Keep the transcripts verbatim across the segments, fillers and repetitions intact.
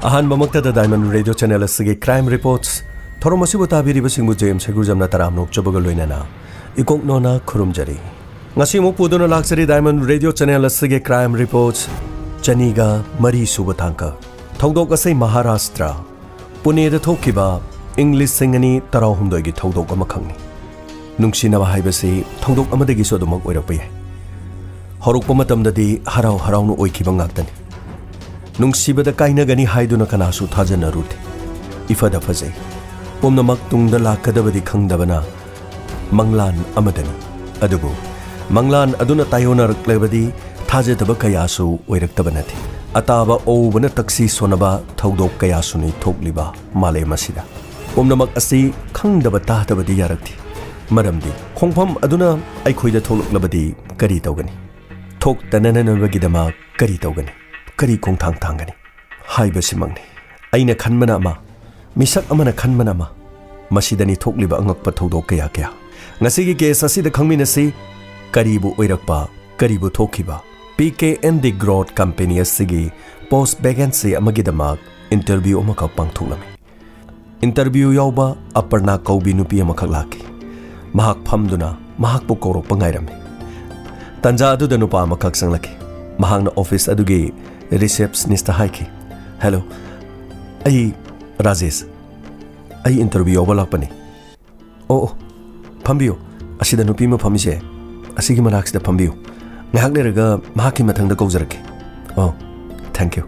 ꯑꯍꯥꯟꯕꯃꯛꯇꯗ Diamond Radio Channel ꯑꯁꯤꯒꯤ Crime Reports ꯊꯧꯔꯝ ꯑꯁꯤꯕꯨ ꯇꯥꯕꯤꯔꯤꯕꯁꯤꯡꯕꯨ ꯖꯦ ꯑꯦꯝ ꯁꯩꯒꯨꯖꯝꯅ ꯇꯔꯥꯝꯅ ꯑꯣꯛꯆꯕꯒ ꯂꯣꯏꯅꯅ ꯏꯀꯣꯛꯅꯣꯅ ꯈꯨꯔꯨꯝꯖꯔꯤ꯫ ꯉꯁꯤ ꯑꯃꯨꯛ ꯄꯨꯗꯨꯅ ꯂꯥꯛꯆꯔꯤ Diamond Radio Channel ꯑꯁꯤꯒꯤ Crime Reports ꯆꯅꯤꯒ ꯃꯔꯤ ꯁꯨꯕ ꯇꯥꯡꯀꯛ꯫ ꯊꯧꯗꯣꯛ ꯑꯁꯤ ꯃꯍꯥꯔꯥꯁꯇ꯭ꯔ, ꯄꯨꯅꯦꯗ ꯊꯣꯛꯈꯤꯕ ꯏꯪ ꯂꯤꯁꯤꯡ ꯑꯅꯤ ꯇꯔꯥꯍꯨꯝꯗꯣꯏꯒꯤ ꯊꯧꯗꯣꯛ ꯑꯃꯈꯛꯅꯤ꯫ ꯅꯨꯡꯁꯤꯅꯕ ꯍꯥꯏꯕꯁꯤ ꯊꯧꯗꯣꯛ ꯑꯃꯗꯒꯤꯁꯨ ꯑꯗꯨꯃꯛ ꯑꯣꯏꯔꯛꯄ ꯌꯥꯏ꯫ ꯍꯧꯔꯛꯄ ꯃꯇꯝꯗꯗꯤ ꯍꯔꯥꯎ ꯍꯔꯥꯎꯅ ꯑꯣꯏꯈꯤꯕ ꯉꯥꯛꯇꯅꯤ꯫ ꯅꯨꯡꯁꯤꯕꯗ ꯀꯥꯏꯅꯒꯅꯤ ꯍꯥꯏꯗꯨꯅ ꯀꯅꯥꯁꯨ ꯊꯥꯖꯅꯔꯨꯗꯦ꯫ ꯏꯐꯗ ꯐꯖꯩ꯫ ꯄꯨꯝꯅꯃꯛ ꯇꯨꯡꯗ ꯂꯥꯛꯀꯗꯕꯗꯤ ꯈꯪꯗꯕꯅ ꯃꯪꯂꯥꯟ ꯑꯃꯗꯅꯤ꯫ ꯑꯗꯨꯕꯨ ꯃꯪꯂꯥꯟ ꯑꯗꯨꯅ ꯇꯥꯏꯌꯣꯟꯅꯔꯛꯂꯕꯗꯤ ꯊꯥꯖꯗꯕ ꯀꯌꯥꯁꯨ ꯑꯣꯏꯔꯛꯇꯕ ꯅꯠꯇꯦ꯫ ꯑꯇꯥꯕ ꯑꯎꯕꯅ ꯇꯛꯁꯤ ꯁꯣꯟꯅꯕ ꯊꯧꯗꯣꯛ ꯀꯌꯥꯁꯨꯅꯤ ꯊꯣꯛꯂꯤꯕ ꯃꯥꯂꯦꯝ ꯑꯁꯤꯗ꯫ ꯄꯨꯝꯅꯃꯛ ꯑꯁꯤ ꯈꯪꯗꯕ ꯇꯥꯗꯕꯗꯤ ꯌꯥꯔꯛꯇꯦ꯫ ꯃꯔꯝꯗꯤ ꯈꯣꯡꯐꯝ ꯑꯗꯨꯅ ꯑꯩꯈꯣꯏꯗ ꯊꯣꯛꯂꯛꯂꯕꯗꯤ ꯀꯔꯤ ꯇꯧꯒꯅꯤ? ꯊꯣꯛꯇꯅꯅꯕꯒꯤꯗꯃꯛ ꯀꯔꯤ ꯇꯧꯒꯅꯤ? ꯀꯔꯤ ꯈꯣꯡꯊꯥꯡ ꯊꯥꯡꯒꯅꯤ? ꯍꯥꯏꯕꯁꯤꯃꯛꯅꯤ꯫ ꯑꯩꯅ ꯈꯟꯕꯅ ꯑꯃ, ꯃꯤꯁꯛ ꯑꯃꯅ ꯈꯟꯕꯅ ꯑꯃ꯫ ꯃꯁꯤꯗꯅꯤ ꯊꯣꯛꯂꯤꯕ ꯑꯉꯛꯄ ꯊꯧꯗꯣꯛ ꯀꯌꯥ ꯀꯌꯥ꯫ ꯉꯁꯤꯒꯤ case ꯑꯁꯤꯗ ꯈꯪꯃꯤꯟꯅꯁꯤ꯫ ꯀꯔꯤꯕꯨ ꯑꯣꯏꯔꯛꯄ, ꯀꯔꯤꯕꯨ ꯊꯣꯛꯈꯤꯕ? P K N D growth company ꯑꯁꯤꯒꯤ post vacancy ꯑꯃꯒꯤꯗꯃꯛ interview ꯑꯃꯈꯛ ꯄꯥꯡꯊꯣꯛꯂꯝꯃꯤ꯫ Interview ꯌꯥꯎꯕ ꯑꯄꯔꯅꯥ ꯀꯧꯕꯤ ꯅꯨꯄꯤ ꯑꯃꯈꯛ ꯂꯥꯛꯈꯤ꯫ ꯃꯍꯥꯛ ꯐꯝꯗꯨꯅ ꯃꯍꯥꯛꯄꯨ ꯀꯧꯔꯛꯄ ꯉꯥꯏꯔꯝꯃꯤ꯫ ꯇꯟꯖꯥ ꯑꯗꯨꯗ ꯅꯨꯄꯥ ꯑꯃꯈꯛ ꯆꯪꯂꯛꯈꯤ꯫ ꯃꯍꯥꯛꯅ office ꯑꯗꯨꯒꯤ receptionist ꯍꯥꯏꯈꯤ, "Hello, ꯑꯩ ꯔꯥꯖꯦꯁ꯫ ꯑꯩ interview ꯌꯥꯎꯕ ꯂꯥꯛꯄꯅꯤ꯫" "ꯑꯣ, ꯑꯣ, ꯐꯝꯕꯤꯌꯨ꯫ ꯑꯁꯤꯗ ꯅꯨꯄꯤ ꯑꯃ ꯐꯝꯃꯤꯁꯦ, ꯑꯁꯤꯒꯤ ꯃꯅꯥꯛꯁꯤꯗ ꯐꯝꯕꯤꯌꯨ꯫ ꯉꯥꯏꯍꯥꯛ ꯂꯩꯔꯒ ꯃꯍꯥꯛꯀꯤ ꯃꯊꯪꯗ ꯀꯧꯖꯔꯛꯀꯦ꯫" "ꯑꯣ, thank you꯫"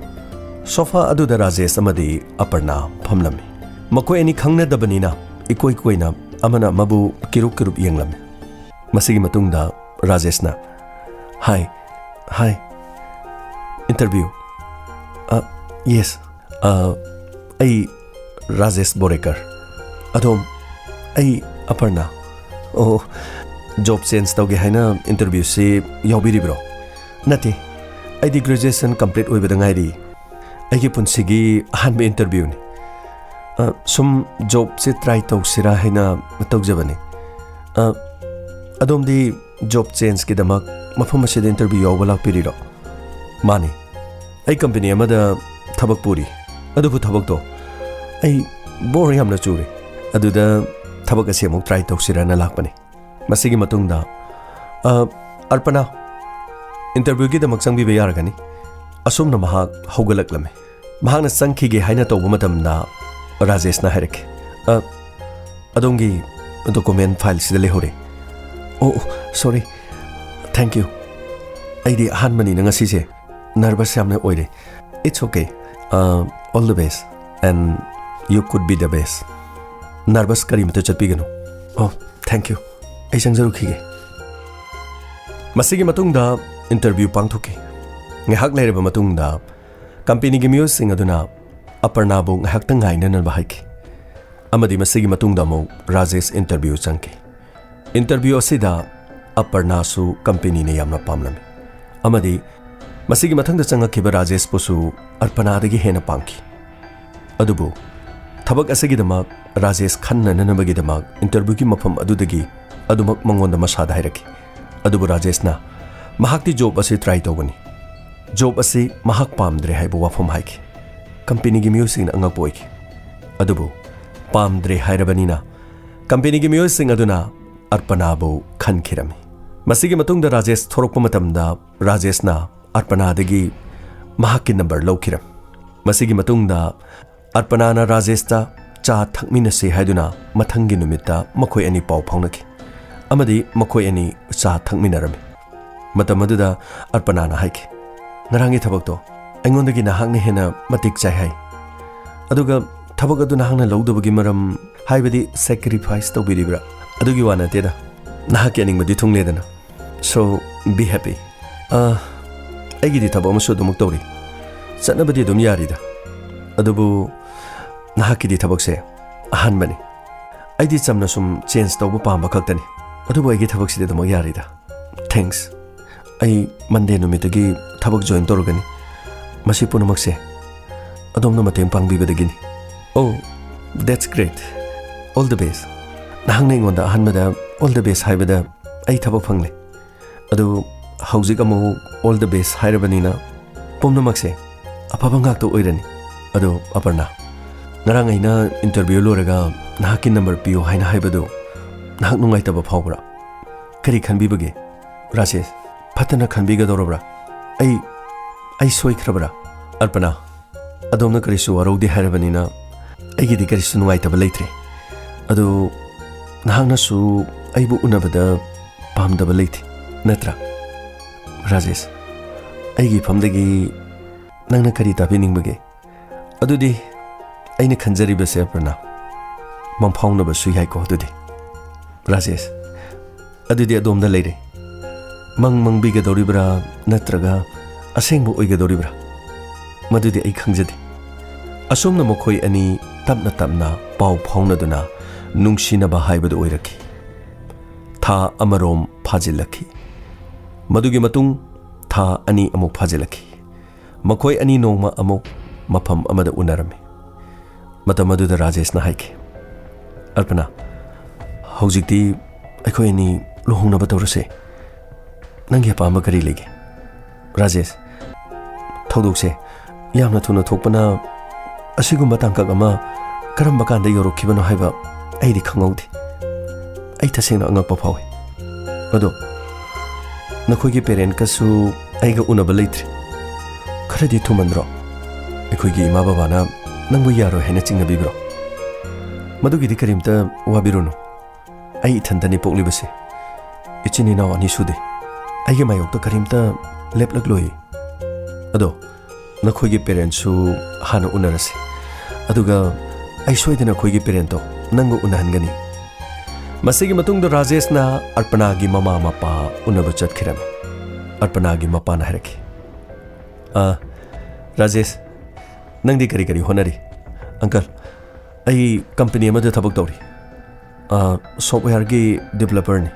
Sofa ꯑꯗꯨꯗ ꯔꯥꯖꯦꯁ ꯑꯃꯗꯤ ꯑꯄꯔꯅꯥ ꯐꯝꯂꯝꯃꯤ꯫ ꯃꯈꯣꯏ ꯑꯅꯤ ꯈꯪꯅꯗꯕꯅꯤꯅ ꯏꯀꯣꯏ ꯀꯣꯏꯅ ꯑꯃꯅ ꯑꯃꯕꯨ ꯀꯤꯔꯨꯞ ꯀꯤꯔꯨꯞ ꯌꯦꯡꯂꯝꯃꯤ꯫ ꯃꯁꯤꯒꯤ ꯃꯇꯨꯡꯗ ꯔꯥꯖꯦꯁꯅ, "Hi, hi꯫ Interview? ꯑ, yes꯫ ꯑ, ꯑꯩ ꯔꯥꯖꯦꯁ ꯕꯣꯔꯦꯀꯔ꯫ ꯑꯗꯣꯝ?" "ꯑꯩ ꯑꯄꯔꯅꯥ꯫" "ꯑꯣ, job change ꯇꯧꯒꯦ ꯍꯥꯏꯅ interview ꯁꯤ ꯌꯥꯎꯕꯤꯔꯤꯕ꯭ꯔꯣ?" "ꯅꯠꯇꯦ, ꯑꯩꯗꯤ graduation complete ꯑꯣꯏꯕꯗ ꯉꯥꯏꯔꯤ꯫ ꯑꯩꯒꯤ ꯄꯨꯟꯁꯤꯒꯤ ꯑꯍꯥꯟꯕ interview ꯅꯤ꯫ ꯑ, ꯁꯨꯝ job ꯁꯦ try ꯇꯧꯁꯤꯔꯥ ꯍꯥꯏꯅ ꯇꯧꯖꯕꯅꯤ꯫" "ꯑ, ꯑꯗꯣꯝꯗꯤ job change ꯀꯤꯗꯃꯛ ꯃꯐꯝ ꯑꯁꯤꯗ interview ꯌꯥꯎꯕ ꯂꯥꯛꯄꯤꯔꯤꯔꯣ?" "ꯃꯥꯅꯤ, ꯑꯩ company ꯑꯃꯗ ꯊꯕꯛ ꯄꯨꯔꯤ꯫" ꯑꯗꯨꯕꯨ ꯊꯕꯛꯇꯣ ꯑꯩ ꯕꯣꯔ ꯌꯥꯝꯅ ꯆꯨꯔꯦ꯫ ꯑꯗꯨꯗ ꯊꯕꯛ ꯑꯁꯤ ꯑꯃꯨꯛ ꯇ꯭ꯔꯥꯏ ꯇꯧꯁꯤꯔꯅ ꯂꯥꯛꯄꯅꯤ꯫ ꯃꯁꯤꯒꯤ ꯃꯇꯨꯡꯗ, "ꯑ, ꯑꯔꯄꯅꯥ, ꯏꯟꯇꯔꯚ꯭ꯌꯨꯒꯤꯗꯃꯛ ꯆꯪꯕꯤꯕ ꯌꯥꯔꯒꯅꯤ?" ꯑꯁꯨꯝꯅ ꯃꯍꯥꯛ ꯍꯧꯒꯠꯂꯛꯂꯝꯃꯤ꯫ ꯃꯍꯥꯛꯅ ꯆꯪꯈꯤꯒꯦ ꯍꯥꯏꯅ ꯇꯧꯕ ꯃꯇꯝꯗ ꯔꯥꯖꯦꯁꯅ ꯍꯥꯏꯔꯛꯈꯤ, "ꯑ, ꯑꯗꯣꯝꯒꯤ ꯗꯣꯀꯨꯃꯦꯟ ꯐꯥꯏꯜꯁꯤꯗ ꯂꯩꯍꯧꯔꯦ꯫" "ꯑꯣ, ꯑꯣ, ꯁꯣꯔꯤ꯫ Thank you. ꯑꯩꯗꯤ ꯑꯍꯥꯟꯕꯅꯤꯅ ꯉꯁꯤꯁꯦ ꯅꯔꯚꯁ ꯌꯥꯝꯅ ꯑꯣꯏꯔꯦ꯫" "It's okay. ꯑ, all the best. And you could be the best. Nervous ꯀꯔꯤꯃꯇ ꯆꯠꯄꯤꯒꯅꯨ꯫" "ꯑꯣ, ꯊꯦꯡꯛ ꯌꯨ꯫ ꯑꯩ ꯆꯪꯖꯔꯨꯈꯤꯒꯦ꯫" ꯃꯁꯤꯒꯤ ꯃꯇꯨꯡꯗ ꯏꯟꯇꯔꯚ꯭ꯌꯨ ꯄꯥꯡꯊꯣꯛꯈꯤ꯫ ꯉꯥꯏꯍꯥꯛ ꯂꯩꯔꯕ ꯃꯇꯨꯡꯗ ꯀꯝꯄꯦꯅꯤꯒꯤ ꯃꯤꯑꯣꯏꯁꯤꯡ ꯑꯗꯨꯅ ꯑꯄꯔꯅꯥꯕꯨ ꯉꯥꯏꯍꯥꯛꯇꯪ ꯉꯥꯏꯅꯅꯕ ꯍꯥꯏꯈꯤ꯫ ꯑꯃꯗꯤ ꯃꯁꯤꯒꯤ ꯃꯇꯨꯡꯗ ꯑꯃꯨꯛ ꯔꯥꯖꯦꯁ ꯏꯟꯇꯔꯚ꯭ꯌꯨ ꯆꯪꯈꯤ꯫ ꯏꯟꯇꯔꯚ꯭ꯌꯨ ꯑꯁꯤꯗ ꯑꯄꯔꯅꯥꯁꯨ ꯀꯝꯄꯦꯅꯤꯅ ꯌꯥꯝꯅ ꯄꯥꯝꯂꯝꯃꯤ꯫ ꯑꯃꯗꯤ ꯃꯁꯤꯒꯤ ꯃꯊꯪꯗ ꯆꯪꯉꯛꯈꯤꯕ ꯔꯥꯖꯦꯁꯄꯨꯁꯨ ꯑꯔꯄꯅꯥꯗꯒꯤ ꯍꯦꯟꯅ ꯄꯥꯝꯈꯤ꯫ ꯑꯗꯨꯕꯨ ꯊꯕꯛ ꯑꯁꯤꯒꯤꯗꯃꯛ ꯔꯥꯖꯦꯁ ꯈꯟꯅꯅꯅꯕꯒꯤꯗꯃꯛ ꯏꯟꯇꯔꯚ꯭ꯌꯨꯒꯤ ꯃꯐꯝ ꯑꯗꯨꯗꯒꯤ ꯑꯗꯨꯃꯛ ꯃꯉꯣꯟꯗ ꯃꯁꯥꯗ ꯍꯥꯏꯔꯛꯈꯤ꯫ ꯑꯗꯨꯕꯨ ꯔꯥꯖꯦꯁꯅ ꯃꯍꯥꯛꯇꯤ ꯖꯣꯕ ꯑꯁꯤ ꯇ꯭ꯔꯥꯏ ꯇꯧꯕꯅꯤ, ꯖꯣꯕ ꯑꯁꯤ ꯃꯍꯥꯛ ꯄꯥꯝꯗ꯭ꯔꯦ ꯍꯥꯏꯕ ꯋꯥꯐꯝ ꯍꯥꯏꯈꯤ꯫ ꯀꯝꯄꯦꯅꯤꯒꯤ ꯃꯤꯑꯣꯏꯁꯤꯡꯅ ꯑꯉꯛꯄ ꯑꯣꯏꯈꯤ꯫ ꯑꯗꯨꯕꯨ ꯄꯥꯝꯗ꯭ꯔꯦ ꯍꯥꯏꯔꯕꯅꯤꯅ ꯀꯝꯄꯦꯅꯤꯒꯤ ꯃꯤꯑꯣꯏꯁꯤꯡ ꯑꯗꯨꯅ ꯑꯔꯄꯅꯥꯕꯨ ꯈꯟꯈꯤꯔꯝꯃꯤ꯫ ꯃꯁꯤꯒꯤ ꯃꯇꯨꯡꯗ ꯔꯥꯖꯦꯁ ꯊꯣꯔꯛꯄ ꯃꯇꯝꯗ ꯔꯥꯖꯦꯁꯅ ꯑꯔꯄꯅꯥꯗꯒꯤ ꯃꯍꯥꯛꯀꯤ ꯅꯝꯕꯔ ꯂꯧꯈꯤꯔꯝꯃꯤ꯫ ꯃꯁꯤꯒꯤ ꯃꯇꯨꯡꯗ ꯑꯔꯄꯅꯥꯅ ꯔꯥꯖꯦꯁꯇ ꯆꯥ ꯊꯛꯃꯤꯟꯅꯁꯤ ꯍꯥꯏꯗꯨꯅ ꯃꯊꯪꯒꯤ ꯅꯨꯃꯤꯠꯇ ꯃꯈꯣꯏ ꯑꯅꯤ ꯄꯥꯎ ꯐꯥꯎꯅꯈꯤ ꯑꯃꯗꯤ ꯃꯈꯣꯏ ꯑꯅꯤ ꯆꯥ ꯊꯛꯃꯤꯟꯅꯔꯝꯃꯤ꯫ ꯃꯇꯝ ꯑꯗꯨꯗ ꯑꯔꯄꯅꯥꯅ ꯍꯥꯏꯈꯤ, "ꯉꯔꯥꯡꯒꯤ ꯊꯕꯛꯇꯣ ꯑꯩꯉꯣꯟꯗꯒꯤ ꯅꯍꯥꯛꯅ ꯍꯦꯟꯅ ꯃꯇꯤꯛ ꯆꯥꯏ ꯍꯥꯏ꯫ ꯑꯗꯨꯒ ꯊꯕꯛ ꯑꯗꯨ ꯅꯍꯥꯛꯅ ꯂꯧꯗꯕꯒꯤ ꯃꯔꯝ, ꯍꯥꯏꯕꯗꯤ ꯁꯦꯀ꯭ꯔꯤꯐꯥꯏꯁ ꯇꯧꯕꯤꯔꯤꯕ꯭ꯔꯥ? ꯑꯗꯨꯒꯤ ꯋꯥ ꯅꯠꯇꯦꯗ, ꯅꯍꯥꯛꯀꯤ ꯑꯅꯤꯡꯕꯗꯤ ꯊꯨꯡꯂꯦꯗꯅ꯫ So, be happy꯫ ꯑ, ꯑꯩꯒꯤꯗꯤ ꯊꯕꯛ ꯑꯃꯁꯨ ꯑꯗꯨꯃꯛ ꯇꯧꯔꯤ꯫ ꯆꯠꯅꯕꯗꯤ ꯑꯗꯨꯝ ꯌꯥꯔꯤꯗ꯫ ꯑꯗꯨꯕꯨ ꯅꯍꯥꯛꯀꯤꯗꯤ ꯊꯕꯛꯁꯦ ꯑꯍꯥꯟꯕꯅꯤ꯫ ꯑꯩꯗꯤ ꯆꯝꯅ ꯁꯨꯝ ꯆꯦꯟꯖ ꯇꯧꯕ ꯄꯥꯝꯕ ꯈꯛꯇꯅꯤ꯫ ꯑꯗꯨꯕꯨ ꯑꯩꯒꯤ ꯊꯕꯛꯁꯤꯗꯤ ꯑꯗꯨꯃꯛ ꯌꯥꯔꯤꯗ꯫ ꯊꯦꯡꯛꯁ꯫ ꯑꯩ ꯃꯟꯗꯦ ꯅꯨꯃꯤꯠꯇꯒꯤ ꯊꯕꯛ ꯖꯣꯏꯟ ꯇꯧꯔꯒꯅꯤ꯫ ꯃꯁꯤ ꯄꯨꯝꯅꯃꯛꯁꯦ ꯑꯗꯣꯝꯅ ꯃꯇꯦꯡ ꯄꯥꯡꯕꯤꯕꯗꯒꯤꯅꯤ꯫" "Oh, that's great. All the best꯫ ꯅꯍꯥꯛꯅ ꯑꯩꯉꯣꯟꯗ ꯑꯍꯥꯟꯕꯗ all the best ꯍꯥꯏꯕꯗ ꯑꯩ ꯊꯕꯛ ꯐꯪꯂꯦ꯫ ꯑꯗꯨ ꯍꯧꯖꯤꯛ ꯑꯃꯨꯛ all the best ꯍꯥꯏꯔꯕꯅꯤꯅ ꯄꯨꯝꯅꯃꯛꯁꯦ ꯑꯐꯕ ꯉꯥꯛꯇ ꯑꯣꯏꯔꯅꯤ꯫" ꯑꯗꯣ ꯑꯄꯔꯅꯥ, ꯉꯔꯥꯡ ꯑꯩꯅ ꯏꯟꯇꯔꯚ꯭ꯌꯨ ꯂꯣꯏꯔꯒ ꯅꯍꯥꯛꯀꯤ ꯅꯝꯕꯔ ꯄꯤꯌꯨ ꯍꯥꯏꯅ ꯍꯥꯏꯕꯗꯨ ꯅꯍꯥꯛ ꯅꯨꯡꯉꯥꯏꯇꯕ ꯐꯥꯎꯕ꯭ꯔꯥ? ꯀꯔꯤ ꯈꯟꯕꯤꯕꯒꯦ? ꯔꯥꯖꯦꯁ, ꯐꯠꯇꯅ ꯈꯟꯕꯤꯒꯗꯧꯔꯕ꯭ꯔꯥ? ꯑꯩ, ꯑꯩ ꯁꯣꯏꯈ꯭ꯔꯕ꯭ꯔꯥ? ꯑꯔꯄꯅꯥ, ꯑꯗꯣꯝꯅ ꯀꯔꯤꯁꯨ ꯋꯥꯔꯧꯗꯦ ꯍꯥꯏꯔꯕꯅꯤꯅ ꯑꯩꯒꯤꯗꯤ ꯀꯔꯤꯁꯨ ꯅꯨꯡꯉꯥꯏꯇꯕ ꯂꯩꯇ꯭ꯔꯦ꯫ ꯑꯗꯨ ꯅꯍꯥꯛꯅꯁꯨ ꯑꯩꯕꯨ ꯎꯅꯕꯗ ꯄꯥꯝꯗꯕ ꯂꯩꯇꯦ, ꯅꯠꯇ꯭ꯔꯥ? ꯔꯥꯖꯦꯁ, ꯑꯩꯒꯤ ꯏꯐꯝꯗꯒꯤ ꯅꯪꯅ ꯀꯔꯤ ꯇꯥꯕꯤꯅꯤꯡꯕꯒꯦ? ꯑꯗꯨꯗꯤ ꯑꯩꯅ ꯈꯟꯖꯔꯤꯕꯁꯦ, ꯑꯄꯔꯅꯥ, ꯃꯪꯐꯥꯎꯅꯕꯁꯨ ꯌꯥꯏꯀꯣ ꯑꯗꯨꯗꯤ꯫ ꯔꯥꯖꯦꯁ, ꯑꯗꯨꯗꯤ ꯑꯗꯣꯝꯗ ꯂꯩꯔꯦ꯫ ꯃꯪ ꯃꯪꯕꯤꯒꯗꯧꯔꯤꯕ꯭ꯔꯥ ꯅꯠꯇ꯭ꯔꯒ ꯑꯁꯦꯡꯕ ꯑꯣꯏꯒꯗꯧꯔꯤꯕ꯭ꯔꯥ? ꯃꯗꯨꯗꯤ ꯑꯩ ꯈꯪꯖꯗꯦ꯫ ꯑꯁꯨꯝꯅ ꯃꯈꯣꯏ ꯑꯅꯤ ꯇꯞꯅ ꯇꯞꯅ ꯄꯥꯎ ꯐꯥꯎꯅꯗꯨꯅ ꯅꯨꯡꯁꯤꯅꯕ ꯍꯥꯏꯕꯗꯨ ꯑꯣꯏꯔꯛꯈꯤ꯫ ꯊꯥ ꯑꯃꯔꯣꯝ ꯐꯥꯖꯤꯜꯂꯛꯈꯤ꯫ ꯃꯗꯨꯒꯤ ꯃꯇꯨꯡ ꯊꯥ ꯑꯅꯤ ꯑꯃꯨꯛ ꯐꯥꯖꯤꯜꯂꯛꯈꯤ꯫ ꯃꯈꯣꯏ ꯑꯅꯤ ꯅꯣꯡꯃ ꯑꯃꯨꯛ ꯃꯐꯝ ꯑꯃꯗ ꯎꯅꯔꯝꯃꯤ꯫ ꯃꯇꯝ ꯑꯗꯨꯗ ꯔꯥꯖꯦꯁꯅ ꯍꯥꯏꯈꯤ, "ꯑꯔꯄꯅꯥ, ꯍꯧꯖꯤꯛꯇꯤ ꯑꯩꯈꯣꯏ ꯑꯅꯤ ꯂꯨꯍꯣꯡꯅꯕ ꯇꯧꯔꯁꯦ꯫ ꯅꯪꯒꯤ ꯑꯄꯥꯝꯕ ꯀꯔꯤ ꯂꯩꯒꯦ?" ꯔꯥꯖꯦꯁ, "ꯊꯧꯗꯣꯛꯁꯦ ꯌꯥꯝꯅ ꯊꯨꯅ ꯊꯣꯛꯄꯅ ꯑꯁꯤꯒꯨꯝꯕ ꯇꯥꯡꯀꯛ ꯑꯃ ꯀꯔꯝꯕ ꯀꯥꯟꯗ ꯌꯧꯔꯛꯈꯤꯕꯅꯣ ꯍꯥꯏꯕ ꯑꯩꯗꯤ ꯈꯪꯍꯧꯗꯦ꯫ ꯑꯩ ꯇꯁꯦꯡꯅ ꯑꯉꯛꯄ ꯐꯥꯎꯏ꯫ ꯑꯗꯣ ꯅꯈꯣꯏꯒꯤ ꯄꯦꯔꯦꯟꯠꯀꯁꯨ ꯑꯩꯒ ꯎꯅꯕ ꯂꯩꯇ꯭ꯔꯤ꯫ ꯈꯔꯗꯤ ꯊꯨꯃꯟꯗ꯭ꯔꯣ? ꯑꯩꯈꯣꯏꯒꯤ ꯏꯃꯥ ꯕꯕꯥꯅ ꯅꯪꯕꯨ ꯌꯥꯔꯣꯏ ꯍꯥꯏꯅ ꯆꯤꯡꯅꯕꯤꯕ꯭ꯔꯣ?" "ꯃꯗꯨꯒꯤꯗꯤ ꯀꯔꯤꯝꯇ ꯋꯥꯕꯤꯔꯨꯅꯨ꯫ ꯑꯩ ꯏꯊꯟꯇꯅꯤ ꯄꯣꯛꯂꯤꯕꯁꯦ꯫ ꯏꯆꯤꯟ ꯏꯅꯥꯎ ꯑꯅꯤ ꯁꯨꯗꯦ꯫ ꯑꯩꯒꯤ ꯃꯥꯌꯣꯛꯇ ꯀꯔꯤꯝꯇ ꯂꯦꯞꯂꯛꯂꯣꯏ꯫ ꯑꯗꯣ ꯅꯈꯣꯏꯒꯤ ꯄꯦꯔꯦꯟꯠꯁꯨ ꯍꯥꯟꯅ ꯎꯅꯔꯁꯤ꯫ ꯑꯗꯨꯒ ꯑꯩ ꯁꯣꯏꯗꯅ ꯑꯩꯈꯣꯏꯒꯤ ꯄꯦꯔꯦꯟꯠꯇꯣ ꯅꯪꯒ ꯎꯅꯍꯟꯒꯅꯤ꯫" ꯃꯁꯤꯒꯤ ꯃꯇꯨꯡꯗ ꯔꯥꯖꯦꯁꯅ ꯑꯔꯄꯅꯥꯒꯤ ꯃꯃꯥ ꯃꯄꯥ ꯎꯅꯕ ꯆꯠꯈꯤꯔꯝꯃꯤ꯫ ꯑꯔꯄꯅꯥꯒꯤ ꯃꯄꯥꯅ ꯍꯥꯏꯔꯛꯈꯤ, "ꯑ, ꯔꯥꯖꯦꯁ, ꯅꯪꯗꯤ ꯀꯔꯤ ꯀꯔꯤ ꯍꯣꯠꯅꯔꯤ?" "ꯑꯪꯀꯜ, ꯑꯩ ꯀꯝꯄꯅꯤ ꯑꯃꯗ ꯊꯕꯛ ꯇꯧꯔꯤ꯫ ꯑ, ꯁꯣꯐꯋꯦꯌꯔꯒꯤ ꯗꯤꯕꯦꯂꯄꯔꯅꯤ꯫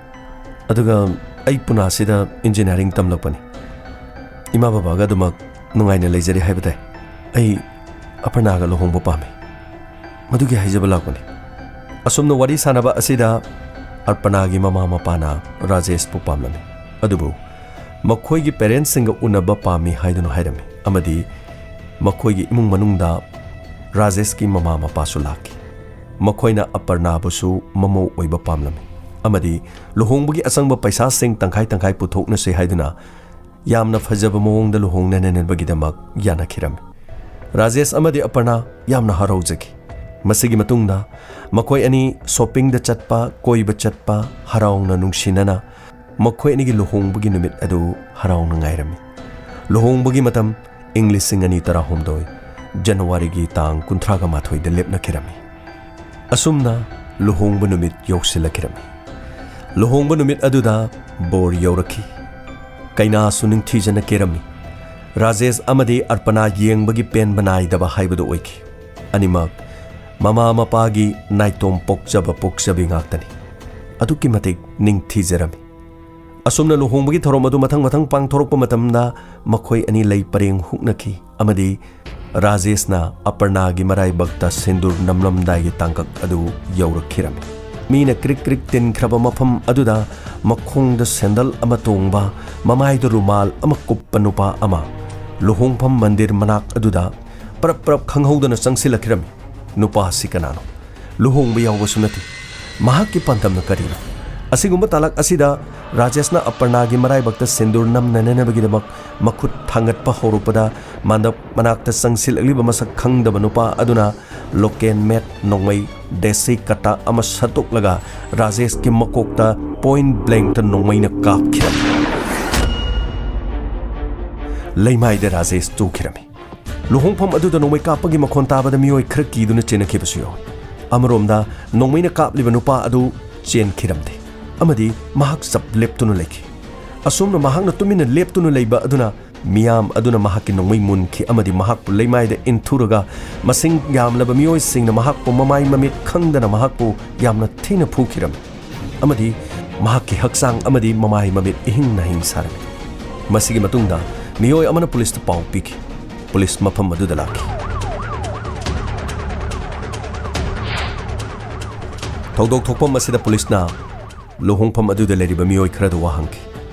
ꯑꯗꯨꯒ ꯑꯩ ꯄꯨꯅꯥꯁꯤꯗ ꯏꯟꯖꯤꯅꯤꯌꯥꯔꯤꯡ ꯇꯝꯂꯛꯄꯅꯤ꯫ ꯏꯃꯥ ꯕꯕꯥꯒ ꯑꯗꯨꯃꯛ ꯅꯨꯡꯉꯥꯏꯅ ꯂꯩꯖꯔꯤ ꯍꯥꯏꯕ ꯇꯥꯏ꯫ ꯑꯩ ꯑꯄꯔꯅꯥꯒ ꯂꯨꯍꯣꯡꯕ ꯄꯥꯝꯃꯤ꯫ ꯃꯗꯨꯒꯤ ꯍꯥꯏꯖꯕ ꯂꯥꯛꯄꯅꯤ꯫" ꯑꯁꯨꯝꯅ ꯋꯥꯔꯤ ꯁꯥꯟꯅꯕ ꯑꯁꯤꯗ ꯑꯔꯄꯅꯥꯒꯤ ꯃꯃꯥ ꯃꯄꯥꯅ ꯔꯥꯖꯦꯁꯄꯨ ꯄꯥꯝꯂꯝꯃꯤ꯫ ꯑꯗꯨꯕꯨ ꯃꯈꯣꯏꯒꯤ ꯄꯦꯔꯦꯟꯠꯁꯤꯡꯒ ꯎꯅꯕ ꯄꯥꯝꯃꯤ ꯍꯥꯏꯗꯨꯅ ꯍꯥꯏꯔꯝꯃꯤ ꯑꯃꯗꯤ ꯃꯈꯣꯏꯒꯤ ꯏꯃꯨꯡ ꯃꯅꯨꯡꯗ ꯔꯥꯖꯦꯁꯀꯤ ꯃꯃꯥ ꯃꯄꯥꯁꯨ ꯂꯥꯛꯈꯤ꯫ ꯃꯈꯣꯏꯅ ꯑꯄꯔꯅꯥꯕꯨꯁꯨ ꯃꯃꯧ ꯑꯣꯏꯕ ꯄꯥꯝꯂꯝꯃꯤ ꯑꯃꯗꯤ ꯂꯨꯍꯣꯡꯕꯒꯤ ꯑꯆꯪꯕ ꯄꯩꯁꯥꯁꯤꯡ ꯇꯪꯈꯥꯏ ꯇꯪꯈꯥꯏ ꯄꯨꯊꯣꯛꯅꯁꯤ ꯍꯥꯏꯗꯨꯅ ꯌꯥꯝꯅ ꯐꯖꯕ ꯃꯑꯣꯡꯗ ꯂꯨꯍꯣꯡꯅꯅꯕꯒꯤꯗꯃꯛ ꯌꯥꯅꯈꯤꯔꯝꯃꯤ꯫ ꯔꯥꯖꯦꯁ ꯑꯃꯗꯤ ꯑꯄꯔꯅꯥ ꯌꯥꯝꯅ ꯍꯔꯥꯎꯖꯈꯤ꯫ ꯃꯁꯤꯒꯤ ꯃꯇꯨꯡꯗ ꯃꯈꯣꯏ ꯑꯅꯤ ꯁꯣꯄꯤꯡꯗ ꯆꯠꯄ, ꯀꯣꯏꯕ ꯆꯠꯄ, ꯍꯔꯥꯎꯅ ꯅꯨꯡꯁꯤꯅꯅ ꯃꯈꯣꯏ ꯑꯅꯤꯒꯤ ꯂꯨꯍꯣꯡꯕꯒꯤ ꯅꯨꯃꯤꯠ ꯑꯗꯨ ꯍꯔꯥꯎꯅ ꯉꯥꯏꯔꯝꯃꯤ꯫ ꯂꯨꯍꯣꯡꯕꯒꯤ ꯃꯇꯝ ꯏꯪ ꯂꯤꯁꯤꯡ ꯑꯅꯤ ꯇꯔꯥꯍꯨꯝꯗꯣꯏ ꯖꯅꯋꯥꯔꯤꯒꯤ ꯇꯥꯡ ꯀꯨꯟꯊ꯭ꯔꯥꯒ ꯃꯥꯊꯣꯏꯗ ꯂꯦꯞꯅꯈꯤꯔꯝꯃꯤ꯫ ꯑꯁꯨꯝꯅ ꯂꯨꯍꯣꯡꯕ ꯅꯨꯃꯤꯠ ꯌꯧꯁꯤꯜꯂꯛꯈꯤꯔꯝꯃꯤ꯫ ꯂꯨꯍꯣꯡꯕ ꯅꯨꯃꯤꯠ ꯑꯗꯨꯗ ꯕꯣꯔ ꯌꯧꯔꯛꯈꯤ꯫ ꯀꯩꯅꯥꯁꯨ ꯅꯤꯡꯊꯤꯖꯅ ꯀꯦꯔꯝꯃꯤ꯫ ꯔꯥꯖꯦꯁ ꯑꯃꯗꯤ ꯑꯔꯄꯅꯥ ꯌꯦꯡꯕꯒꯤ ꯄꯦꯟꯕ ꯅꯥꯏꯗꯕ ꯍꯥꯏꯕꯗꯨ ꯑꯣꯏꯈꯤ꯫ ꯑꯅꯤꯃꯛ ꯃꯃꯥ ꯃꯄꯥꯒꯤ ꯅꯥꯏꯇꯣꯝ ꯄꯣꯛꯆꯕ ꯄꯣꯛꯆꯕꯤ ꯉꯥꯛꯇꯅꯤ꯫ ꯑꯗꯨꯛꯀꯤ ꯃꯇꯤꯛ ꯅꯤꯡꯊꯤꯖꯔꯝꯃꯤ꯫ ꯑꯁꯨꯝꯅ ꯂꯨꯍꯣꯡꯕꯒꯤ ꯊꯧꯔꯝ ꯑꯗꯨ ꯃꯊꯪ ꯃꯊꯪ ꯄꯥꯡꯊꯣꯔꯛꯄ ꯃꯇꯝꯗ ꯃꯈꯣꯏ ꯑꯅꯤ ꯂꯩ ꯄꯔꯦꯡ ꯍꯨꯛꯅꯈꯤ ꯑꯃꯗꯤ ꯔꯥꯖꯦꯁꯅ ꯑꯄꯔꯅꯥꯒꯤ ꯃꯔꯥꯏꯕꯛꯇ ꯁꯤꯟꯗꯨꯔ ꯅꯝꯂꯝꯗꯥꯏꯒꯤ ꯇꯥꯡꯀꯛ ꯑꯗꯨ ꯌꯧꯔꯛꯈꯤꯔꯝꯃꯤ꯫ ꯃꯤꯅ ꯀ꯭ꯔꯤꯛ ꯀ꯭ꯔꯤꯛ ꯇꯤꯟꯈ꯭ꯔꯕ ꯃꯐꯝ ꯑꯗꯨꯗ ꯃꯈꯣꯡꯗ ꯁꯦꯟꯗꯜ ꯑꯃ ꯇꯣꯡꯕ, ꯃꯃꯥꯏꯗ ꯔꯨꯃꯥꯜ ꯑꯃ ꯀꯨꯞꯄ ꯅꯨꯄꯥ ꯑꯃ ꯂꯨꯍꯣꯡꯐꯝ ꯃꯟꯗꯤꯔ ꯃꯅꯥꯛ ꯑꯗꯨꯗ ꯄꯔꯞ ꯄꯔꯞ ꯈꯪꯍꯧꯗꯅ ꯆꯪꯁꯤꯜꯂꯛꯈꯤꯔꯝꯃꯤ꯫ ꯅꯨꯄꯥ ꯑꯁꯤ ꯀꯅꯥꯅꯣ? ꯂꯨꯍꯣꯡꯕ ꯌꯥꯎꯕꯁꯨ ꯅꯠꯇꯦ꯫ ꯃꯍꯥꯛꯀꯤ ꯄꯥꯟꯗꯝꯅ ꯀꯔꯤꯅꯣ? ꯑꯁꯤꯒꯨꯝꯕ ꯇꯥꯂꯛ ꯑꯁꯤꯗ ꯔꯥꯖꯦꯁꯅ ꯑꯄꯔꯅꯥꯒꯤ ꯃꯔꯥꯏꯕꯛꯇ ꯁꯤꯟꯗꯨꯔ ꯅꯝꯅꯅꯕꯒꯤꯗꯃꯛ ꯃꯈꯨꯠ ꯊꯥꯡꯒꯠꯄ ꯍꯧꯔꯛꯄꯗ ꯃꯥꯟꯗꯞ ꯃꯅꯥꯛꯇ ꯆꯪꯁꯤꯜꯂꯛꯂꯤꯕ ꯃꯁꯛ ꯈꯪꯗꯕ ꯅꯨꯄꯥ ꯑꯗꯨꯅ ꯂꯣꯀꯦꯜ ꯃꯦꯗ ꯅꯣꯡꯃꯩ ꯗꯦꯁꯤ ꯀꯇꯥ ꯑꯃ ꯁꯠꯇꯣꯛꯂꯒ ꯔꯥꯖꯦꯁꯀꯤ ꯃꯀꯣꯛꯇ ꯄꯣꯏꯟꯠ ꯕ꯭ꯂꯦꯡꯛꯇ ꯅꯣꯡꯃꯩꯅ ꯀꯥꯞꯈꯤꯔꯝꯃꯤ꯫ ꯂꯩꯃꯥꯏꯗ ꯔꯥꯖꯦꯁ ꯇꯨꯈꯤꯔꯝꯃꯤ꯫ ꯂꯨꯍꯣꯡꯐꯝ ꯑꯗꯨꯗ ꯅꯣꯡꯃꯩ ꯀꯥꯞꯄꯒꯤ ꯃꯈꯣꯟ ꯇꯥꯕꯗ ꯃꯤꯑꯣꯏ ꯈꯔ ꯀꯤꯗꯨꯅ ꯆꯦꯟꯅꯈꯤꯕꯁꯨ ꯌꯥꯎꯏ꯫ ꯑꯃꯔꯣꯝꯗ ꯅꯣꯡꯃꯩꯅ ꯀꯥꯞꯂꯤꯕ ꯅꯨꯄꯥ ꯑꯗꯨ ꯆꯦꯟꯈꯤꯔꯝꯗꯦ ꯑꯃꯗꯤ ꯃꯍꯥꯛ ꯆꯞ ꯂꯦꯞꯇꯨꯅ ꯂꯩꯈꯤ꯫ ꯑꯁꯨꯝꯅ ꯃꯍꯥꯛꯅ ꯇꯨꯃꯤꯟꯅ ꯂꯦꯞꯇꯨꯅ ꯂꯩꯕ ꯑꯗꯨꯅ ꯃꯤꯌꯥꯝ ꯑꯗꯨꯅ ꯃꯍꯥꯛꯀꯤ ꯅꯣꯡꯃꯩ ꯃꯨꯟꯈꯤ ꯑꯃꯗꯤ ꯃꯍꯥꯛꯄꯨ ꯂꯩꯃꯥꯏꯗ ꯏꯟꯊꯨꯔꯒ ꯃꯁꯤꯡ ꯌꯥꯝꯂꯕ ꯃꯤꯑꯣꯏꯁꯤꯡꯅ ꯃꯍꯥꯛꯄꯨ ꯃꯃꯥꯏ ꯃꯃꯤꯠ ꯈꯪꯗꯅ ꯃꯍꯥꯛꯄꯨ ꯌꯥꯝꯅ ꯊꯤꯅ ꯐꯨꯈꯤꯔꯝꯃꯤ ꯑꯃꯗꯤ ꯃꯍꯥꯛꯀꯤ ꯍꯛꯆꯥꯡ ꯑꯃꯗꯤ ꯃꯃꯥꯏ ꯃꯃꯤꯠ ꯏꯍꯤꯡ ꯅꯥꯍꯤꯡ ꯁꯥꯔꯝꯃꯤ꯫ ꯃꯁꯤꯒꯤ ꯃꯇꯨꯡꯗ ꯃꯤꯑꯣꯏ ꯑꯃꯅ ꯄꯨꯂꯤꯁꯇ ꯄꯥꯎ ꯄꯤꯈꯤ꯫ ꯄꯨꯂꯤꯁ ꯃꯐꯝ ꯑꯗꯨꯗ ꯂꯥꯛꯈꯤ꯫ ꯊꯧꯗꯣꯛ ꯊꯣꯛꯐꯝ ꯑꯁꯤꯗ ꯄꯨꯂꯤꯁꯅ ꯂꯨꯍꯣꯡꯐꯝ ꯑꯗꯨꯗ ꯂꯩꯔꯤꯕ ꯃꯤꯑꯣꯏ ꯈꯔꯗ ꯋꯥ ꯍꯪꯈꯤ꯫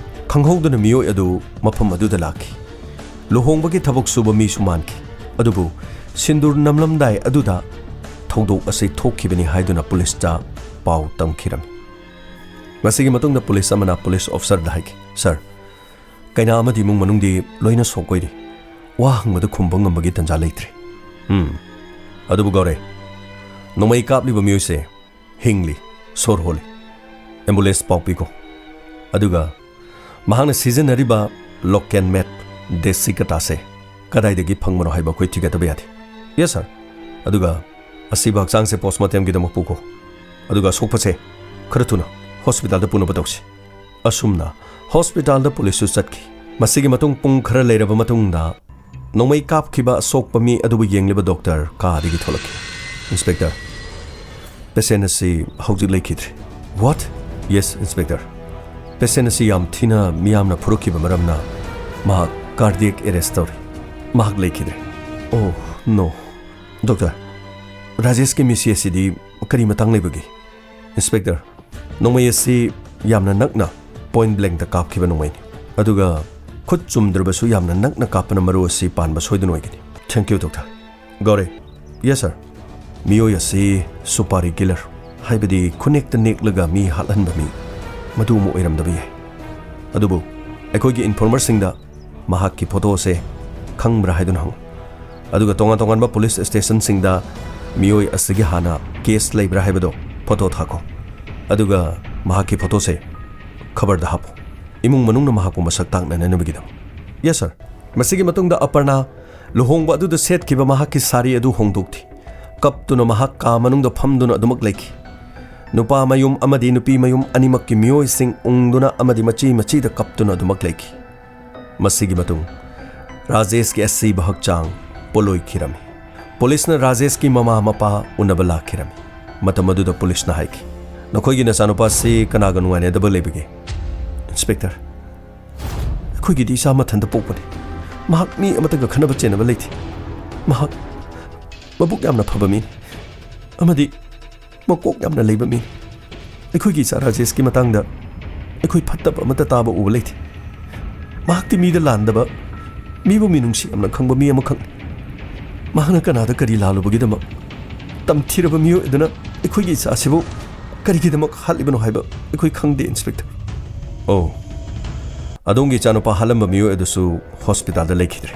ꯈꯪꯍꯧꯗꯅ ꯃꯤꯑꯣꯏ ꯑꯗꯨ ꯃꯐꯝ ꯑꯗꯨꯗ ꯂꯥꯛꯈꯤ꯫ ꯂꯨꯍꯣꯡꯕꯒꯤ ꯊꯕꯛ ꯁꯨꯕ ꯃꯤꯁꯨ ꯃꯥꯟꯈꯤ꯫ ꯑꯗꯨꯕꯨ ꯁꯤꯟꯗꯨꯔ ꯅꯝꯂꯝꯗꯥꯏ ꯑꯗꯨꯗ ꯊꯧꯗꯣꯛ ꯑꯁꯤ ꯊꯣꯛꯈꯤꯕꯅꯤ ꯍꯥꯏꯗꯨꯅ ꯄꯨꯂꯤꯁꯇ ꯄꯥꯎ ꯇꯝꯈꯤꯔꯝꯃꯤ꯫ ꯃꯁꯤꯒꯤ ꯃꯇꯨꯡꯗ ꯄꯨꯂꯤꯁ ꯑꯃꯅ ꯄꯨꯂꯤꯁ ꯑꯣꯐꯤꯁꯔꯗ ꯍꯥꯏꯈꯤ, "ꯁꯥꯔ, ꯀꯩꯅꯥ ꯑꯃꯗꯤ ꯏꯃꯨꯡ ꯃꯅꯨꯡꯗꯤ ꯂꯣꯏꯅ ꯁꯣꯛ ꯑꯣꯏꯔꯤ꯫ ꯋꯥ ꯍꯪꯕꯗ ꯈꯨꯝꯕ ꯉꯝꯕꯒꯤ ꯇꯥꯟꯖꯥ ꯂꯩꯇ꯭ꯔꯦ꯫" "ꯎꯝ, ꯑꯗꯨꯕꯨ ꯒꯧꯔꯦ, ꯅꯣꯡꯃꯩ ꯀꯥꯞꯂꯤꯕ ꯃꯤꯑꯣꯏꯁꯦ ꯍꯤꯡꯂꯤ, ꯁꯣꯔ ꯍꯣꯜꯂꯤ꯫ ꯑꯦꯝꯕꯨꯂꯦꯟꯁ ꯄꯥꯎ ꯄꯤꯈꯣ꯫ ꯑꯗꯨꯒ ꯃꯍꯥꯛꯅ ꯁꯤꯖꯤꯟꯅꯔꯤꯕ ꯂꯣꯀꯦꯜ ꯃꯦꯠ ꯗꯦꯁꯤ ꯀꯇꯥꯁꯦ ꯀꯗꯥꯏꯗꯒꯤ ꯐꯪꯕꯅꯣ ꯍꯥꯏꯕ ꯑꯩꯈꯣꯏ ꯊꯤꯒꯠꯇꯕ ꯌꯥꯗꯦ꯫" "ꯌꯦꯁ, ꯁꯥꯔ꯫" "ꯑꯗꯨꯒ ꯑꯁꯤꯕ ꯍꯛꯆꯥꯡꯁꯦ ꯄꯣꯁꯃꯣꯔꯇꯦꯝꯒꯤꯗꯃꯛ ꯄꯨꯈꯣ꯫ ꯑꯗꯨꯒ ꯑꯁꯣꯛꯄꯁꯦ ꯈꯔ ꯊꯨꯅ ꯍꯣꯁꯄꯤꯇꯥꯜꯗ ꯄꯨꯅꯕ ꯇꯧꯁꯤ꯫" ꯑꯁꯨꯝꯅ ꯍꯣꯁꯄꯤꯇꯥꯜꯗ ꯄꯨꯂꯤꯁꯁꯨ ꯆꯠꯈꯤ꯫ ꯃꯁꯤꯒꯤ ꯃꯇꯨꯡ ꯄꯨꯡ ꯈꯔ ꯂꯩꯔꯕ ꯃꯇꯨꯡꯗ ꯅꯣꯡꯃꯩ ꯀꯥꯞꯈꯤꯕ ꯑꯁꯣꯛꯄ ꯃꯤ ꯑꯗꯨꯕꯨ ꯌꯦꯡꯂꯤꯕ ꯗꯣꯛꯇꯔ ꯀꯥꯗꯒꯤ ꯊꯣꯛꯂꯛꯈꯤ꯫ "ꯏꯟꯁꯄꯦꯛꯇꯔ, ꯄꯦꯁꯦꯟ ꯑꯁꯤ ꯍꯧꯖꯤꯛ ꯂꯩꯈꯤꯗ꯭ꯔꯦ꯫" "ꯋꯥꯠ?" "Yes, inspector. ꯄꯦꯁꯦꯟ ꯑꯁꯤ ꯌꯥꯝ ꯊꯤꯅ ꯃꯤꯌꯥꯝꯅ ꯐꯨꯔꯛꯈꯤꯕ ꯃꯔꯝꯅ ꯃꯍꯥꯛ ꯀꯥꯔꯗꯤꯌꯦꯛ ꯑꯦꯔꯦꯁ ꯇꯧꯔꯦ꯫ ꯃꯍꯥꯛ ꯂꯩꯈꯤꯗ꯭ꯔꯦ꯫" "ꯑꯣ, ꯅꯣ꯫ ꯗꯣꯛꯇꯔ, ꯔꯥꯖꯦꯁꯀꯤ ꯃꯤꯁꯤ ꯑꯁꯤꯗꯤ ꯀꯔꯤ ꯃꯇꯥꯡ ꯂꯩꯕꯒꯦ?" "ꯏꯟꯁꯄꯦꯛꯇꯔ, ꯅꯣꯡꯃꯩ ꯑꯁꯤ ꯌꯥꯝꯅ ꯅꯛꯅ ꯄꯣꯏꯟ ꯕ꯭ꯂꯦꯡꯗ ꯀꯥꯞꯈꯤꯕ ꯅꯣꯡꯃꯩꯅꯤ꯫ ꯑꯗꯨꯒ ꯈꯨꯠ ꯆꯨꯝꯗ꯭ꯔꯕꯁꯨ ꯌꯥꯝꯅ ꯅꯛꯅ ꯀꯥꯞꯄꯅ ꯃꯔꯨ ꯑꯁꯤ ꯄꯥꯟꯕ ꯁꯣꯏꯗꯅ ꯑꯣꯏꯒꯅꯤ꯫" "Thank you, doctor." "ꯒꯧꯔꯦ꯫" "Yes, sir." "ꯃꯤꯑꯣꯏ ꯑꯁꯤ ꯁꯨꯄꯥꯔꯤ ꯀꯤꯂꯔ, ꯍꯥꯏꯕꯗꯤ ꯈꯨꯅꯦꯛꯇ ꯅꯦꯛꯂꯒ ꯃꯤ ꯍꯥꯠꯍꯟꯕ ꯃꯤ, ꯃꯗꯨ ꯑꯃ ꯑꯣꯏꯔꯝꯗꯕ ꯌꯥꯏ꯫ ꯑꯗꯨꯕꯨ ꯑꯩꯈꯣꯏꯒꯤ ꯏꯟꯐꯣꯔꯃꯔꯁꯤꯡꯗ ꯃꯍꯥꯛꯀꯤ ꯐꯣꯇꯣ ꯑꯁꯦ ꯈꯪꯕ꯭ꯔꯥ ꯍꯥꯏꯗꯨꯅ ꯍꯪꯉꯨ꯫ ꯑꯗꯨꯒ ꯇꯣꯉꯥꯟ ꯇꯣꯉꯥꯟꯕ ꯄꯨꯂꯤꯁ ꯁ꯭ꯇꯦꯁꯟꯁꯤꯡꯗ ꯃꯤꯑꯣꯏ ꯑꯁꯤꯒꯤ ꯍꯥꯟꯅ ꯀꯦꯁ ꯂꯩꯕ꯭ꯔꯥ ꯍꯥꯏꯕꯗꯣ ꯐꯣꯇꯣ ꯊꯥꯈꯣ꯫ ꯑꯗꯨꯒ ꯃꯍꯥꯛꯀꯤ ꯐꯣꯇꯣꯁꯦ ꯈꯕꯔꯗ ꯍꯥꯞꯄꯨ꯫ ꯏꯃꯨꯡ ꯃꯅꯨꯡꯅ ꯃꯍꯥꯛꯄꯨ ꯃꯁꯛ ꯇꯥꯛꯅꯅꯕꯒꯤꯗꯃꯛ꯫" "ꯌꯦꯁ, ꯁꯥꯔ꯫" ꯃꯁꯤꯒꯤ ꯃꯇꯨꯡꯗ ꯑꯄꯔꯅꯥ ꯂꯨꯍꯣꯡꯕ ꯑꯗꯨꯗ ꯁꯦꯠꯈꯤꯕ ꯃꯍꯥꯛꯀꯤ ꯁꯥꯔꯤ ꯑꯗꯨ ꯍꯣꯡꯗꯣꯛꯈꯤ꯫ ꯀꯞꯇꯨꯅ ꯃꯍꯥꯛ ꯀꯥ ꯃꯅꯨꯡꯗ ꯐꯝꯗꯨꯅ ꯑꯗꯨꯃꯛ ꯂꯩꯈꯤ꯫ ꯅꯨꯄꯥ ꯃꯌꯨꯝ ꯑꯃꯗꯤ ꯅꯨꯄꯤ ꯃꯌꯨꯝ ꯑꯅꯤꯃꯛꯀꯤ ꯃꯤꯑꯣꯏꯁꯤꯡ ꯎꯪꯗꯨꯅ ꯑꯃꯗꯤ ꯃꯆꯤ ꯃꯆꯤꯗ ꯀꯞꯇꯨꯅ ꯑꯗꯨꯃꯛ ꯂꯩꯈꯤ꯫ ꯃꯁꯤꯒꯤ ꯃꯇꯨꯡ ꯔꯥꯖꯦꯁꯀꯤ ꯑꯁꯤꯕ ꯍꯛꯆꯥꯡ ꯄꯣꯠꯂꯣꯏꯈꯤꯔꯝꯃꯤ꯫ ꯄꯨꯂꯤꯁꯅ ꯔꯥꯖꯦꯁꯀꯤ ꯃꯃꯥ ꯃꯄꯥ ꯎꯅꯕ ꯂꯥꯛꯈꯤꯔꯝꯃꯤ꯫ ꯃꯇꯝ ꯑꯗꯨꯗ ꯄꯨꯂꯤꯁꯅ ꯍꯥꯏꯈꯤ, "ꯅꯈꯣꯏꯒꯤ ꯅꯆꯥꯅꯨꯄꯥꯁꯤ ꯀꯅꯥꯒ ꯅꯨꯡꯉꯥꯏꯅꯗꯕ ꯂꯩꯕꯒꯦ?" "ꯏꯟꯁꯄꯦꯛꯇꯔ, ꯑꯩꯈꯣꯏꯒꯤꯗꯤ ꯏꯆꯥ ꯃꯊꯟꯇ ꯄꯣꯛꯄꯅꯤ꯫ ꯃꯍꯥꯛ ꯃꯤ ꯑꯃꯠꯇꯒ ꯈꯠꯅꯕ ꯆꯩꯅꯕ ꯂꯩꯇꯦ꯫ ꯃꯍꯥꯛ ꯃꯕꯨꯛ ꯌꯥꯝꯅ ꯐꯕ ꯃꯤꯅꯤ ꯑꯃꯗꯤ ꯃꯀꯣꯛ ꯌꯥꯝꯅ ꯂꯩꯕ ꯃꯤꯅꯤ꯫ ꯑꯩꯈꯣꯏꯒꯤ ꯏꯆꯥ ꯔꯥꯖꯦꯁꯀꯤ ꯃꯇꯥꯡꯗ ꯑꯩꯈꯣꯏ ꯐꯠꯇꯕ ꯑꯃꯠꯇ ꯇꯥꯕ ꯎꯕ ꯂꯩꯇꯦ꯫ ꯃꯍꯥꯛꯇꯤ ꯃꯤꯗ ꯂꯥꯟꯗꯕ, ꯃꯤꯕꯨ ꯃꯤꯅꯨꯡꯁꯤ ꯌꯥꯝꯅ ꯈꯪꯕ ꯃꯤ ꯑꯃꯈꯛꯅꯤ꯫" ꯃꯍꯥꯛꯅ ꯀꯅꯥꯗ ꯀꯔꯤ ꯂꯥꯜꯂꯨꯕꯒꯤꯗꯃꯛ ꯇꯝꯊꯤꯔꯕ ꯃꯤꯑꯣꯏ ꯑꯗꯨꯅ ꯑꯩꯈꯣꯏꯒꯤ ꯏꯆꯥ ꯑꯁꯤꯕꯨ ꯀꯔꯤꯒꯤꯗꯃꯛ ꯍꯥꯠꯂꯤꯕꯅꯣ ꯍꯥꯏꯕ ꯑꯩꯈꯣꯏ ꯈꯪꯗꯦ, ꯏꯟꯁꯄꯦꯛꯇꯔ꯫ ꯑꯣ, ꯑꯗꯣꯝꯒꯤ ꯏꯆꯥꯅꯨꯄꯥ ꯍꯥꯠꯂꯝꯕ ꯃꯤꯑꯣꯏ ꯑꯗꯨꯁꯨ ꯍꯣꯁꯄꯤꯇꯥꯜꯗ ꯂꯩꯈꯤꯗ꯭ꯔꯦ꯫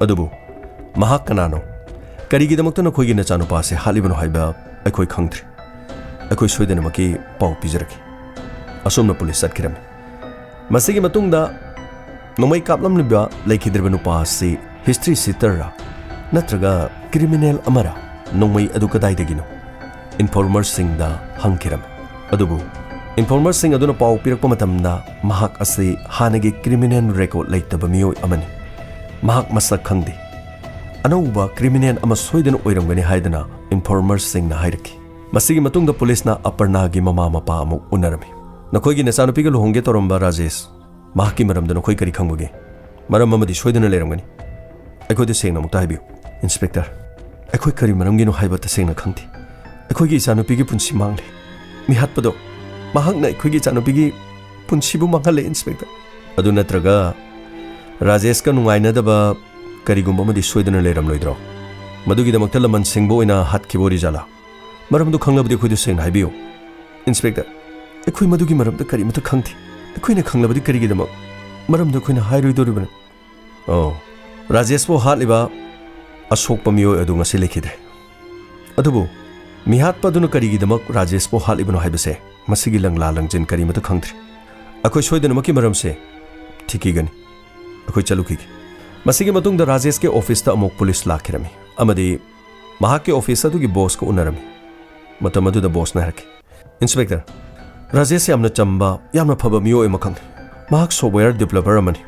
ꯑꯗꯨꯕꯨ ꯃꯍꯥꯛ ꯀꯅꯥꯅꯣ, ꯀꯔꯤꯒꯤꯗꯃꯛꯇ ꯅꯈꯣꯏꯒꯤ ꯅꯆꯥꯅꯨꯄꯥ ꯑꯁꯤ ꯍꯥꯠꯂꯤꯕꯅꯣ ꯍꯥꯏꯕ ꯑꯩꯈꯣꯏ ꯈꯪꯗ꯭ꯔꯦ꯫ ꯑꯩꯈꯣꯏ ꯁꯣꯏꯗꯅꯃꯛꯀꯤ ꯄꯥꯎ ꯄꯤꯖꯔꯛꯀꯦ꯫ ꯑꯁꯨꯝꯅ ꯄꯨꯂꯤꯁ ꯆꯠꯈꯤꯔꯝꯃꯤ꯫ ꯃꯁꯤꯒꯤ ꯃꯇꯨꯡꯗ ꯅꯣꯡꯃꯩ ꯀꯥꯞꯂꯝꯂꯤꯕ ꯂꯩꯈꯤꯗ꯭ꯔꯤꯕ ꯅꯨꯄꯥ ꯑꯁꯤ ꯍꯤꯁꯇ꯭ꯔꯤ ꯁꯤꯇꯔꯔꯥ ꯅꯠꯇ꯭ꯔꯒ ꯀ꯭ꯔꯤꯃꯤꯅꯦꯜ ꯑꯃꯔꯥ? ꯅꯣꯡꯃꯩ ꯑꯗꯨ ꯀꯗꯥꯏꯗꯒꯤꯅꯣ? ꯏꯟꯐꯣꯔꯃꯔꯁꯤꯡꯗ ꯍꯪꯈꯤꯔꯝꯃꯤ꯫ ꯑꯗꯨꯕꯨ ꯏꯟꯐꯣꯔꯃꯔꯁꯤꯡ ꯑꯗꯨꯅ ꯄꯥꯎ ꯄꯤꯔꯛꯄ ꯃꯇꯝꯗ ꯃꯍꯥꯛ ꯑꯁꯤ ꯍꯥꯟꯅꯒꯤ ꯀ꯭ꯔꯤꯃꯤꯅꯦꯜ ꯔꯦꯀꯣꯔꯗ ꯂꯩꯇꯕ ꯃꯤꯑꯣꯏ ꯑꯃꯅꯤ꯫ ꯃꯍꯥꯛ ꯃꯁꯛ ꯈꯪꯗꯦ꯫ ꯑꯅꯧꯕ ꯀ꯭ꯔꯤꯃꯤꯅꯦꯜ ꯑꯃ ꯁꯣꯏꯗꯅ ꯑꯣꯏꯔꯝꯒꯅꯤ ꯍꯥꯏꯗꯅ ꯏꯟꯐꯣꯔꯃꯔꯁꯤꯡꯅ ꯍꯥꯏꯔꯛꯈꯤ꯫ ꯃꯁꯤꯒꯤ ꯃꯇꯨꯡꯗ ꯄꯨꯂꯤꯁꯅ ꯑꯄꯔꯅꯥꯒꯤ ꯃꯃꯥ ꯃꯄꯥ ꯑꯃꯨꯛ ꯎꯅꯔꯝꯃꯤ꯫ "ꯅꯈꯣꯏꯒꯤ ꯅꯆꯥꯅꯨꯄꯤꯒ ꯂꯨꯍꯣꯡꯒꯦ ꯇꯧꯔꯝꯕ ꯔꯥꯖꯦꯁ, ꯃꯍꯥꯛꯀꯤ ꯃꯔꯝꯗ ꯅꯈꯣꯏ ꯀꯔꯤ ꯈꯪꯕꯒꯦ? ꯃꯔꯝ ꯑꯃꯗꯤ ꯁꯣꯏꯗꯅ ꯂꯩꯔꯝꯒꯅꯤ꯫ ꯑꯩꯈꯣꯏꯗ ꯁꯦꯡꯅ ꯑꯃꯨꯛꯇ ꯍꯥꯏꯕꯤꯌꯨ꯫" "ꯏꯟꯁꯄꯦꯛꯇꯔ, ꯑꯩꯈꯣꯏ ꯀꯔꯤ ꯃꯔꯝꯒꯤꯅꯣ ꯍꯥꯏꯕ ꯇꯁꯦꯡꯅ ꯈꯪꯗꯦ꯫ ꯑꯩꯈꯣꯏꯒꯤ ꯏꯆꯥꯅꯨꯄꯤꯒꯤ ꯄꯨꯟꯁꯤ ꯃꯥꯡꯂꯦ꯫ ꯃꯤꯍꯥꯠꯄꯗꯣ, ꯃꯍꯥꯛꯅ ꯑꯩꯈꯣꯏꯒꯤ ꯏꯆꯥꯅꯨꯄꯤꯒꯤ ꯄꯨꯟꯁꯤꯕꯨ ꯃꯥꯡꯍꯜꯂꯦ, ꯏꯟꯁꯄꯦꯛꯇꯔ꯫ ꯑꯗꯨ ꯅꯠꯇ꯭ꯔꯒ ꯔꯥꯖꯦꯁꯀ ꯅꯨꯡꯉꯥꯏꯅꯗꯕ ꯀꯔꯤꯒꯨꯝꯕ ꯑꯃꯗꯤ ꯁꯣꯏꯗꯅ ꯂꯩꯔꯝꯂꯣꯏꯗ꯭ꯔꯣ? ꯃꯗꯨꯒꯤꯗꯃꯛꯇ ꯂꯃꯟ ꯁꯤꯡꯕ ꯑꯣꯏꯅ ꯍꯥꯠꯈꯤꯕ ꯑꯣꯏꯔꯤꯖꯥꯠꯂꯥ? ꯃꯔꯝꯗꯨ ꯈꯪꯂꯕꯗꯤ ꯑꯩꯈꯣꯏꯗ ꯁꯦꯡꯅ ꯍꯥꯏꯕꯤꯌꯨ꯫" "ꯏꯟꯁꯄꯦꯛꯇꯔ, ꯑꯩꯈꯣꯏ ꯃꯗꯨꯒꯤ ꯃꯔꯝꯗ ꯀꯔꯤꯃꯠꯇ ꯈꯪꯗꯦ꯫ ꯑꯩꯈꯣꯏꯅ ꯈꯪꯂꯕꯗꯤ ꯀꯔꯤꯒꯤꯗꯃꯛ ꯃꯔꯝꯗꯨ ꯑꯩꯈꯣꯏꯅ ꯍꯥꯏꯔꯣꯏꯗꯧꯔꯤꯕꯅꯣ?" "ꯑꯣ, ꯔꯥꯖꯦꯁꯄꯨ ꯍꯥꯠꯂꯤꯕ ꯑꯁꯣꯛꯄ ꯃꯤꯑꯣꯏ ꯑꯗꯨ ꯉꯁꯤ ꯂꯩꯈꯤꯗ꯭ꯔꯦ꯫ ꯑꯗꯨꯕꯨ ꯃꯤꯍꯥꯠꯄ ꯑꯗꯨꯅ ꯀꯔꯤꯒꯤꯗꯃꯛ ꯔꯥꯖꯦꯁꯄꯨ ꯍꯥꯠꯂꯤꯕꯅꯣ ꯍꯥꯏꯕꯁꯦ ꯃꯁꯤꯒꯤ ꯂꯪꯂꯥ ꯂꯪꯖꯤꯟ ꯀꯔꯤꯃꯠꯇ ꯈꯪꯗ꯭ꯔꯤ꯫ ꯑꯩꯈꯣꯏ ꯁꯣꯏꯗꯅꯃꯛꯀꯤ ꯃꯔꯝꯁꯦ ꯊꯤꯈꯤꯒꯅꯤ꯫ ꯑꯩꯈꯣꯏ ꯆꯠꯂꯨꯈꯤꯒꯦ꯫" ꯃꯁꯤꯒꯤ ꯃꯇꯨꯡꯗ ꯔꯥꯖꯦꯁꯀꯤ ꯑꯣꯐꯤꯁꯇ ꯑꯃꯨꯛ ꯄꯨꯂꯤꯁ ꯂꯥꯛꯈꯤꯔꯝꯃꯤ ꯑꯃꯗꯤ ꯃꯍꯥꯛꯀꯤ ꯑꯣꯐꯤꯁ ꯑꯗꯨꯒꯤ ꯕꯣꯁꯀ ꯎꯅꯔꯝꯃꯤ꯫ ꯃꯇꯝ ꯑꯗꯨꯗ ꯕꯣꯁꯅ ꯍꯥꯏꯔꯛꯈꯤ, "ꯏꯟꯁꯄꯦꯛꯇꯔ, ꯔꯥꯖꯦꯁ ꯌꯥꯝꯅ ꯆꯝꯕ, ꯌꯥꯝꯅ ꯐꯕ ꯃꯤꯑꯣꯏ ꯑꯃꯈꯛꯅꯤ꯫ ꯃꯍꯥꯛ ꯁꯣꯞꯋꯦꯌꯔ ꯗꯤꯕꯦꯂꯄꯔ ꯑꯃꯅꯤ꯫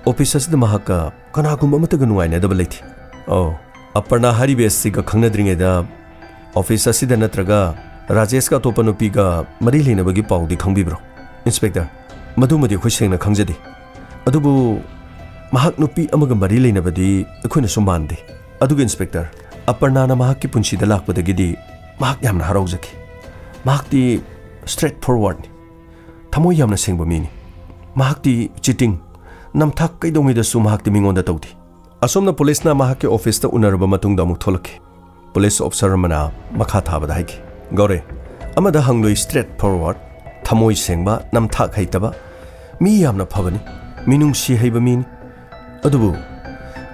ꯑꯣꯐꯤꯁ ꯑꯁꯤꯗ ꯃꯍꯥꯛꯀ ꯀꯅꯥꯒꯨꯝꯕ ꯑꯃꯠꯇꯒ ꯅꯨꯡꯉꯥꯏꯅꯗꯕ ꯂꯩꯇꯦ꯫ ꯑꯣ, ꯑꯄꯔꯅꯥ ꯍꯥꯏꯔꯤꯕ ꯑꯁꯤꯒ ꯈꯪꯅꯗ꯭ꯔꯤꯉꯩꯗ ꯑꯣꯐꯤꯁ ꯑꯁꯤꯗ ꯅꯠꯇ꯭ꯔꯒ ꯔꯥꯖꯦꯁꯀ ꯑꯇꯣꯞꯄ ꯅꯨꯄꯤꯒ ꯃꯔꯤ ꯂꯩꯅꯕꯒꯤ ꯄꯥꯎꯗꯤ ꯈꯪꯕꯤꯕ꯭ꯔꯣ?" "ꯏꯟꯁꯄꯦꯛꯇꯔ, ꯃꯗꯨꯃꯗꯤ ꯑꯩꯈꯣꯏ ꯁꯦꯡꯅ ꯈꯪꯖꯗꯦ꯫ ꯑꯗꯨꯕꯨ ꯃꯍꯥꯛ ꯅꯨꯄꯤ ꯑꯃꯒ ꯃꯔꯤ ꯂꯩꯅꯕꯗꯤ ꯑꯩꯈꯣꯏꯅꯁꯨ ꯃꯥꯟꯗꯦ꯫ ꯑꯗꯨꯒ ꯏꯟꯁꯄꯦꯛꯇꯔ, ꯑꯄꯔꯅꯥꯅ ꯃꯍꯥꯛꯀꯤ ꯄꯨꯟꯁꯤꯗ ꯂꯥꯛꯄꯗꯒꯤꯗꯤ ꯃꯍꯥꯛ ꯌꯥꯝꯅ ꯍꯔꯥꯎꯖꯈꯤ꯫ ꯃꯍꯥꯛꯇꯤ ꯁ꯭ꯇ꯭ꯔꯦꯠ ꯐꯣꯔꯋꯥꯔꯗꯅꯤ꯫ ꯊꯃꯣꯏ ꯌꯥꯝꯅ ꯁꯦꯡꯕ ꯃꯤꯅꯤ꯫ ꯃꯍꯥꯛꯇꯤ ꯆꯤꯇꯤꯡ, ꯅꯝꯊꯥꯛ ꯀꯩꯗꯧꯉꯩꯗꯁꯨ ꯃꯍꯥꯛꯇꯤ ꯃꯤꯉꯣꯟꯗ ꯇꯧꯗꯦ꯫ ꯑꯁꯣꯝꯅ ꯄꯨꯂꯤꯁꯅ ꯃꯍꯥꯛꯀꯤ ꯑꯣꯐꯤꯁꯇ ꯎꯅꯔꯕ ꯃꯇꯨꯡꯗ ꯑꯃꯨꯛ ꯊꯣꯛꯂꯛꯈꯤ꯫ ꯄꯨꯂꯤꯁ ꯑꯣꯐꯤꯁꯔ ꯑꯃꯅ ꯃꯈꯥ ꯊꯥꯕꯗ ꯍꯥꯏꯈꯤ, "ꯒꯧꯔꯦ, ꯑꯃꯗ ꯍꯪꯂꯨꯏ, ꯁ꯭ꯇ꯭ꯔꯦꯠ ꯐꯣꯔꯋꯥꯔꯗ, ꯊꯃꯣꯏ ꯁꯦꯡꯕ, ꯅꯝꯊꯥꯛ ꯍꯩꯇꯕ, ꯃꯤ ꯌꯥꯝꯅ ꯐꯕꯅꯤ, ꯃꯤꯅꯨꯡꯁꯤ ꯍꯩꯕ ꯃꯤꯅꯤ꯫ ꯑꯗꯨꯕꯨ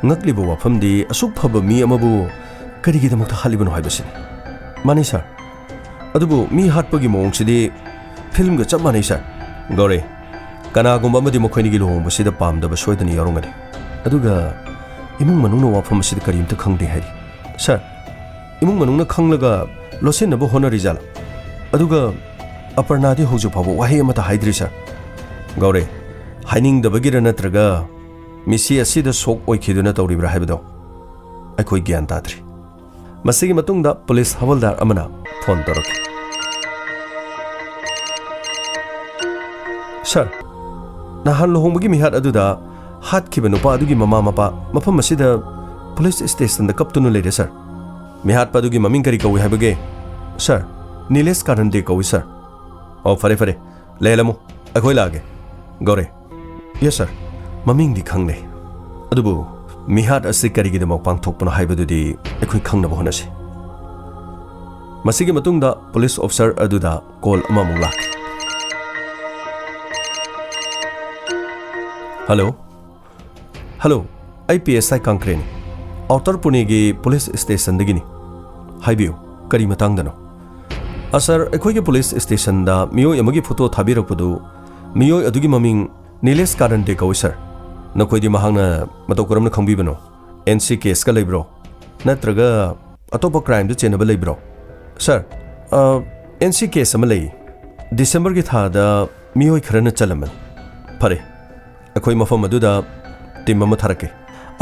ꯉꯛꯂꯤꯕ ꯋꯥꯐꯝꯗꯤ, ꯑꯁꯨꯛ ꯐꯕ ꯃꯤ ꯑꯃꯕꯨ ꯀꯔꯤꯒꯤꯗꯃꯛꯇ ꯍꯥꯠꯂꯤꯕꯅꯣ ꯍꯥꯏꯕꯁꯤꯅꯤ"꯫ "ꯃꯥꯅꯤ ꯁꯥꯔ꯫ ꯑꯗꯨꯕꯨ ꯃꯤ ꯍꯥꯠꯄꯒꯤ ꯃꯑꯣꯡꯁꯤꯗꯤ ꯐꯤꯜꯝꯒ ꯆꯞ ꯃꯥꯟꯅꯩ ꯁꯥꯔ"꯫ "ꯒꯧꯔꯦ, ꯀꯅꯥꯒꯨꯝꯕ ꯑꯃꯗꯤ ꯃꯈꯣꯏꯅꯤꯒꯤ ꯂꯨꯍꯣꯡꯕꯁꯤꯗ ꯄꯥꯝꯗꯕ ꯁꯣꯏꯗꯅ ꯌꯥꯎꯔꯝꯒꯅꯤ꯫ ꯑꯗꯨꯒ ꯏꯃꯨꯡ ꯃꯅꯨꯡꯅ ꯋꯥꯐꯝ ꯑꯁꯤꯗ ꯀꯔꯤꯝꯇ ꯈꯪꯗꯦ ꯍꯥꯏꯔꯤ"꯫ "ꯁꯥꯔ, ꯏꯃꯨꯡ ꯃꯅꯨꯡꯅ ꯈꯪꯂꯒ ꯂꯣꯠꯁꯤꯟꯅꯕ ꯍꯣꯠꯅꯔꯤꯖꯥꯠꯂꯥ? ꯑꯗꯨꯒ ꯑꯄꯔꯅꯥꯗꯤ ꯍꯧꯖꯤꯛ ꯐꯥꯎꯕ ꯋꯥꯍꯩ ꯑꯃꯠꯇ ꯍꯥꯏꯗ꯭ꯔꯤ ꯁꯥꯔ"꯫ "ꯒꯧꯔꯦ, ꯍꯥꯏꯅꯤꯡꯗꯕꯒꯤꯔ ꯅꯠꯇ꯭ꯔꯒ ꯃꯤꯁꯤ ꯑꯁꯤꯗ ꯁꯣꯛ ꯑꯣꯏꯈꯤꯗꯨꯅ ꯇꯧꯔꯤꯕ꯭ꯔꯥ ꯍꯥꯏꯕꯗꯣ ꯑꯩꯈꯣꯏ ꯒ꯭ꯌꯥꯟ ꯇꯥꯗ꯭ꯔꯤ"꯫ ꯃꯁꯤꯒꯤ ꯃꯇꯨꯡꯗ ꯄꯨꯂꯤꯁ ꯍꯋꯜꯗꯥꯔ ꯑꯃꯅ ꯐꯣꯟ ꯇꯧꯔꯛꯈꯤ꯫ "ꯁꯥꯔ, ꯅꯍꯥꯟ ꯂꯨꯍꯣꯡꯕꯒꯤ ꯃꯤꯍꯥꯠ ꯑꯗꯨꯗ ꯍꯥꯠꯈꯤꯕ ꯅꯨꯄꯥ ꯑꯗꯨꯒꯤ ꯃꯃꯥ ꯃꯄꯥ ꯃꯐꯝ ꯑꯁꯤꯗ ꯄꯨꯂꯤꯁ ꯁ꯭ꯇꯦꯁꯟꯗ ꯀꯞꯇꯨꯅ ꯂꯩꯔꯦ ꯁꯥꯔ"꯫ "ꯃꯤꯍꯥꯠꯄ ꯑꯗꯨꯒꯤ ꯃꯃꯤꯡ ꯀꯔꯤ ꯀꯧꯏ ꯍꯥꯏꯕꯒꯦ?" "ꯁꯥꯔ, ꯅꯤꯂꯦꯁ ꯀꯥꯔꯟꯗꯦ ꯀꯧꯏ ꯁꯥꯔ"꯫ "ꯑꯣ, ꯐꯔꯦ ꯐꯔꯦ, ꯂꯩꯍꯜꯂꯝꯃꯨ, ꯑꯩꯈꯣꯏ ꯂꯥꯛꯑꯒꯦ"꯫ "ꯒꯧꯔꯦ"꯫ "ꯌꯦꯁ ꯁꯥꯔ, ꯃꯃꯤꯡꯗꯤ ꯈꯪꯂꯦ, ꯑꯗꯨꯕꯨ ꯃꯤꯍꯥꯠ ꯑꯁꯤ ꯀꯔꯤꯒꯤꯗꯃꯛ ꯄꯥꯡꯊꯣꯛꯄꯅꯣ ꯍꯥꯏꯕꯗꯨꯗꯤ ꯑꯩꯈꯣꯏ ꯈꯪꯅꯕ ꯍꯣꯠꯅꯁꯤ"꯫ ꯃꯁꯤꯒꯤ ꯃꯇꯨꯡꯗ ꯄꯨꯂꯤꯁ ꯑꯣꯐꯤꯁꯔ ꯑꯗꯨꯗ ꯀꯣꯜ ꯑꯃꯃꯨꯛ ꯂꯥꯛꯈꯤ꯫ "ꯍꯜꯂꯣ"꯫ "ꯍꯜꯂꯣ, ꯑꯩ ꯄꯤ ꯑꯦꯁ ꯑꯥꯏ ꯀꯥꯡꯀ꯭ꯔꯦꯅꯤ, ꯑꯥꯎꯇꯔ ꯄꯨꯅꯦꯒꯤ ꯄꯨꯂꯤꯁ ꯁ꯭ꯇꯦꯁꯟꯗꯒꯤꯅꯤ꯫ ꯍꯥꯏꯕꯤꯌꯨ, ꯀꯔꯤ ꯃꯇꯥꯡꯗꯅꯣ?" "ꯑ, ꯁꯥꯔ, ꯑꯩꯈꯣꯏꯒꯤ ꯄꯨꯂꯤꯁ ꯁ꯭ꯇꯦꯁꯟꯗ ꯃꯤꯑꯣꯏ ꯑꯃꯒꯤ ꯐꯣꯇꯣ ꯊꯥꯕꯤꯔꯛꯄꯗꯨ ꯃꯤꯑꯣꯏ ꯑꯗꯨꯒꯤ ꯃꯃꯤꯡ ꯅꯤꯂꯦꯁ ꯀꯥꯔꯟꯗꯦ ꯀꯧꯏ, ꯁꯥꯔ꯫ ꯅꯈꯣꯏꯗꯤ ꯃꯍꯥꯛꯅ ꯃꯇꯧ ꯀꯔꯝꯅ ꯈꯪꯕꯤꯕꯅꯣ? ꯑꯦꯟ ꯁꯤ ꯀꯦꯁꯀ ꯂꯩꯕ꯭ꯔꯣ? ꯅꯠꯇ꯭ꯔꯒ ꯑꯇꯣꯞꯄ ꯀ꯭ꯔꯥꯏꯝꯗ ꯆꯦꯟꯅꯕ ꯂꯩꯕ꯭ꯔꯣ?" "ꯁꯥꯔ, ꯑ, ꯑꯦꯟ ꯁꯤ ꯀꯦꯁ ꯑꯃ ꯂꯩ꯫ ꯗꯤꯁꯦꯝꯕꯔꯒꯤ ꯊꯥꯗ ꯃꯤꯑꯣꯏ ꯈꯔꯅ ꯆꯜꯂꯝꯕꯅꯤ"꯫ "ꯐꯔꯦ, ꯑꯩꯈꯣꯏ ꯃꯐꯝ ꯑꯗꯨꯗ ꯇꯤꯝ ꯑꯃ ꯊꯥꯔꯛꯀꯦ"꯫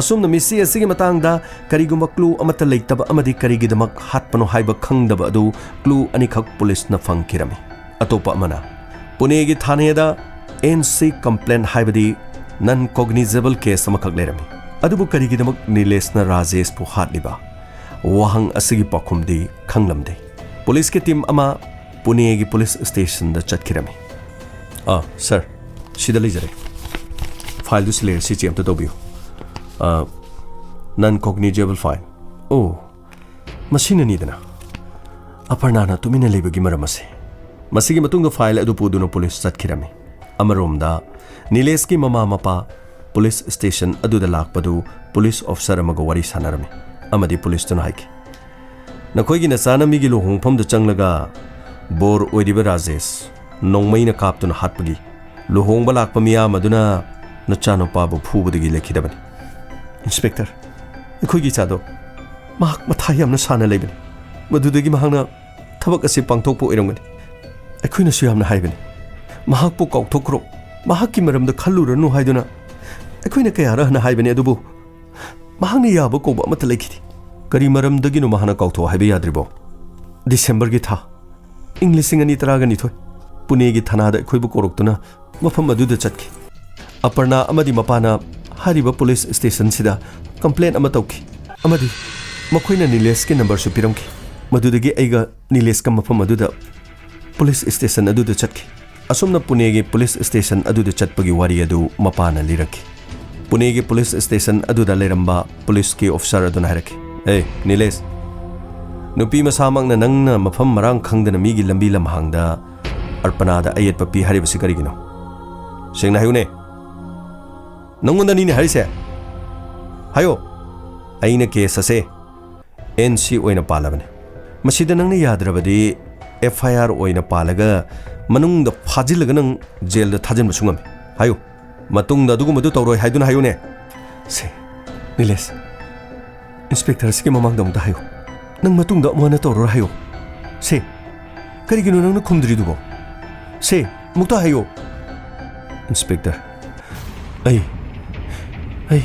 ꯑꯁꯨꯝꯅ ꯃꯤꯁꯤ ꯑꯁꯤꯒꯤ ꯃꯇꯥꯡꯗ ꯀꯔꯤꯒꯨꯝꯕ ꯀ꯭ꯂꯨ ꯑꯃꯠꯇ ꯂꯩꯇꯕ ꯑꯃꯗꯤ ꯀꯔꯤꯒꯤꯗꯃꯛ ꯍꯥꯠꯄꯅꯣ ꯍꯥꯏꯕ ꯈꯪꯗꯕ ꯑꯗꯨ ꯀ꯭ꯂꯨ ꯑꯅꯤꯈꯛ ꯄꯨꯂꯤꯁꯅ ꯐꯪꯈꯤꯔꯝꯃꯤ꯫ ꯑꯇꯣꯞꯄ ꯑꯃꯅ, ꯄꯨꯅꯦꯒꯤ ꯊꯥꯅꯦꯗ ꯑꯦꯟ ꯁꯤ ꯀꯝꯄ꯭ꯂꯦꯟ ꯍꯥꯏꯕꯗꯤ ꯅꯟ ꯀꯣꯒꯅꯤꯖꯦꯕꯜ ꯀꯦꯁ ꯑꯃꯈꯛ ꯂꯩꯔꯝꯃꯤ꯫ ꯑꯗꯨꯕꯨ ꯀꯔꯤꯒꯤꯗꯃꯛ ꯅꯤꯂꯦꯁꯅ ꯔꯥꯖꯦꯁꯄꯨ ꯍꯥꯠꯂꯤꯕ? ꯋꯥꯍꯪ ꯑꯁꯤꯒꯤ ꯄꯥꯎꯈꯨꯝꯗꯤ ꯈꯪꯂꯝꯗꯦ꯫ ꯄꯨꯂꯤꯁꯀꯤ ꯇꯤꯝ ꯑꯃ ꯄꯨꯅꯦꯒꯤ ꯄꯨꯂꯤꯁ ꯁ꯭ꯇꯦꯁꯟꯗ ꯆꯠꯈꯤꯔꯝꯃꯤ꯫ "ꯑꯥ, ꯁꯥꯔ, ꯁꯤꯗ ꯂꯩꯖꯔꯦ꯫ ꯐꯥꯏꯜꯗꯨ ꯁꯤ ꯂꯩꯔꯦ, ꯁꯤ ꯆꯦꯛ ꯑꯝꯇ ꯇꯧꯕꯤꯌꯨ"꯫ "ꯑꯥ, Non cognizable file. ꯑꯣ, ꯃꯁꯤꯅꯅꯤꯗꯅ ꯑꯄꯔꯅꯥꯅ ꯇꯨꯃꯤꯟꯅ ꯂꯩꯕꯒꯤ ꯃꯔꯝ ꯑꯁꯤ꯫ ꯃꯁꯤꯒꯤ ꯃꯇꯨꯡꯗ ꯐꯥꯏꯜ ꯑꯗꯨ ꯄꯨꯗꯨꯅ ꯄꯨꯂꯤꯁ ꯆꯠꯈꯤꯔꯝꯃꯤ꯫ ꯑꯃꯔꯣꯝꯗ ꯅꯤꯂꯦꯁꯀꯤ ꯃꯃꯥ ꯃꯄꯥ ꯄꯨꯂꯤꯁ ꯁ꯭ꯇꯦꯁꯟ ꯑꯗꯨꯗ ꯂꯥꯛꯄꯗꯨ ꯄꯨꯂꯤꯁ ꯑꯣꯐꯤꯁꯔ ꯑꯃꯒ ꯋꯥꯔꯤ ꯁꯥꯟꯅꯔꯝꯃꯤ ꯑꯃꯗꯤ ꯄꯨꯂꯤꯁꯇꯨꯅ ꯍꯥꯏꯈꯤ, "ꯅꯈꯣꯏꯒꯤ ꯅꯆꯥꯅ ꯃꯤꯒꯤ ꯂꯨꯍꯣꯡꯐꯝꯗ ꯆꯪꯂꯒ ꯕꯣꯔ ꯑꯣꯏꯔꯤꯕ ꯔꯥꯖꯦꯁ ꯅꯣꯡꯃꯩꯅ ꯀꯥꯞꯇꯨꯅ ꯍꯥꯠꯄꯒꯤ ꯂꯨꯍꯣꯡꯕ ꯂꯥꯛꯄ ꯃꯤꯌꯥꯝ ꯑꯗꯨꯅ ꯅꯆꯥꯅꯨꯄꯥꯕꯨ ꯐꯨꯕꯗꯒꯤ ꯂꯩꯈꯤꯗꯕꯅꯤ꯫" "ꯏꯟꯁꯄꯦꯛꯇꯔ, ꯑꯩꯈꯣꯏꯒꯤ ꯏꯆꯥꯗꯣ ꯃꯍꯥꯛ ꯃꯊꯥ ꯌꯥꯝꯅ ꯁꯥꯅ ꯂꯩꯕꯅꯤ꯫ ꯃꯗꯨꯗꯒꯤ ꯃꯍꯥꯛꯅ ꯊꯕꯛ ꯑꯁꯤ ꯄꯥꯡꯊꯣꯛꯄ ꯑꯣꯏꯔꯝꯒꯅꯤ꯫ ꯑꯩꯈꯣꯏꯅꯁꯨ ꯌꯥꯝꯅ ꯍꯥꯏꯕꯅꯤ, ꯃꯍꯥꯛꯄꯨ ꯀꯥꯎꯊꯣꯛꯈ꯭ꯔꯣ, ꯃꯍꯥꯛꯀꯤ ꯃꯔꯝꯗ ꯈꯜꯂꯨꯔꯅꯨ ꯍꯥꯏꯗꯨꯅ ꯑꯩꯈꯣꯏꯅ ꯀꯌꯥꯔꯛ ꯍꯟꯅ ꯍꯥꯏꯕꯅꯤ, ꯑꯗꯨꯕꯨ ꯃꯍꯥꯛꯅ ꯌꯥꯕ ꯀꯧꯕ ꯑꯃꯠꯇ ꯂꯩꯈꯤꯗꯦ꯫" "ꯀꯔꯤ ꯃꯔꯝꯗꯒꯤꯅꯣ ꯃꯍꯥꯛꯅ ꯀꯥꯎꯊꯣꯛ ꯍꯥꯏꯕ ꯌꯥꯗ꯭ꯔꯤꯕꯣ?" "ꯗꯤꯁꯦꯝꯕꯔꯒꯤ ꯊꯥ, ꯏꯪ ꯂꯤꯁꯤꯡ ꯑꯅꯤ ꯇꯔꯥꯒ ꯅꯤꯊꯣꯏ, ꯄꯨꯅꯦꯒꯤ ꯊꯅꯥꯗ ꯑꯩꯈꯣꯏꯕꯨ ꯀꯧꯔꯛꯇꯨꯅ ꯃꯐꯝ ꯑꯗꯨꯗ ꯆꯠꯈꯤ꯫ ꯑꯄꯔꯅꯥ ꯑꯃꯗꯤ ꯃꯄꯥꯅ ꯍꯥꯏꯔꯤꯕ ꯄꯨꯂꯤꯁ ꯁ꯭ꯇꯦꯁꯟꯁꯤꯗ ꯀꯝꯄ꯭ꯂꯦꯟ ꯑꯃ ꯇꯧꯈꯤ ꯑꯃꯗꯤ ꯃꯈꯣꯏꯅ ꯅꯤꯂꯦꯁꯀꯤ ꯅꯝꯕꯔꯁꯨ ꯄꯤꯔꯝꯈꯤ꯫ ꯃꯗꯨꯗꯒꯤ ꯑꯩꯒ ꯅꯤꯂꯦꯁꯀ ꯃꯐꯝ ꯑꯗꯨꯗ ꯄꯨꯂꯤꯁ ꯁ꯭ꯇꯦꯁꯟ ꯑꯗꯨꯗ ꯆꯠꯈꯤ꯫" ꯑꯁꯨꯝꯅ ꯄꯨꯅꯦꯒꯤ ꯄꯨꯂꯤꯁ ꯁ꯭ꯇꯦꯁꯟ ꯑꯗꯨꯗ ꯆꯠꯄꯒꯤ ꯋꯥꯔꯤ ꯑꯗꯨ ꯃꯄꯥꯅ ꯂꯤꯔꯛꯈꯤ꯫ ꯄꯨꯅꯦꯒꯤ ꯄꯨꯂꯤꯁ ꯁ꯭ꯇꯦꯁꯟ ꯑꯗꯨꯗ ꯂꯩꯔꯝꯕ ꯄꯨꯂꯤꯁꯀꯤ ꯑꯣꯐꯤꯁꯔ ꯑꯗꯨꯅ ꯍꯥꯏꯔꯛꯈꯤ, "ꯑꯦ ꯅꯤꯂꯦꯁ, ꯅꯨꯄꯤ ꯃꯁꯥꯃꯛꯅ ꯅꯪꯅ ꯃꯐꯝ ꯃꯔꯥꯡ ꯈꯪꯗꯅ ꯃꯤꯒꯤ ꯂꯝꯕꯤ ꯂꯝꯍꯥꯡꯗ ꯑꯔꯄꯅꯥꯗ ꯑꯌꯦꯠꯄ ꯄꯤ ꯍꯥꯏꯔꯤꯕꯁꯤ ꯀꯔꯤꯒꯤꯅꯣ? ꯁꯦꯡꯅ ꯍꯥꯏꯌꯨꯅꯦ꯫ ꯅꯪꯉꯣꯟꯗꯅꯤꯅꯦ ꯍꯥꯏꯔꯤꯁꯦ꯫ ꯍꯥꯏꯌꯣ, ꯑꯩꯅ ꯀꯦꯁ ꯑꯁꯦ ꯑꯦꯟ ꯁꯤ ꯑꯣꯏꯅ ꯄꯥꯜꯂꯕꯅꯤ꯫ ꯃꯁꯤꯗ ꯅꯪꯅ ꯌꯥꯗ꯭ꯔꯕꯗꯤ ꯑꯦꯐ ꯑꯥꯏ ꯑꯥꯔ ꯑꯣꯏꯅ ꯄꯥꯜꯂꯒ ꯃꯅꯨꯡꯗ ꯐꯥꯖꯤꯜꯂꯒ ꯅꯪ ꯖꯦꯜꯗ ꯊꯥꯖꯤꯟꯕꯁꯨ ꯉꯝꯃꯤ꯫ ꯍꯥꯏꯌꯨ, ꯃꯇꯨꯡꯗ ꯑꯗꯨꯒꯨꯝꯕꯗꯨ ꯇꯧꯔꯣꯏ ꯍꯥꯏꯗꯨꯅ ꯍꯥꯏꯌꯨꯅꯦ꯫" "ꯁꯦ, ꯅꯤꯂꯦꯁ, ꯏꯟꯁꯄꯦꯛꯇꯔ ꯑꯁꯤꯒꯤ ꯃꯃꯥꯡꯗ ꯑꯃꯨꯛꯇ ꯍꯥꯏꯌꯨ꯫ ꯅꯪ ꯃꯇꯨꯡꯗ ꯑꯃꯨꯛ ꯍꯟꯅ ꯇꯧꯔꯔꯣꯏ ꯍꯥꯏꯌꯨ꯫ ꯁꯦ, ꯀꯔꯤꯒꯤꯅꯣ ꯅꯪꯅ ꯈꯨꯝꯗ꯭ꯔꯤꯗꯨꯕꯣ? ꯁꯦ, ꯑꯃꯨꯛꯇ ꯍꯥꯏꯌꯨ꯫" "ꯏꯟꯁꯄꯦꯛꯇꯔ, ꯑꯩ, ꯑꯩ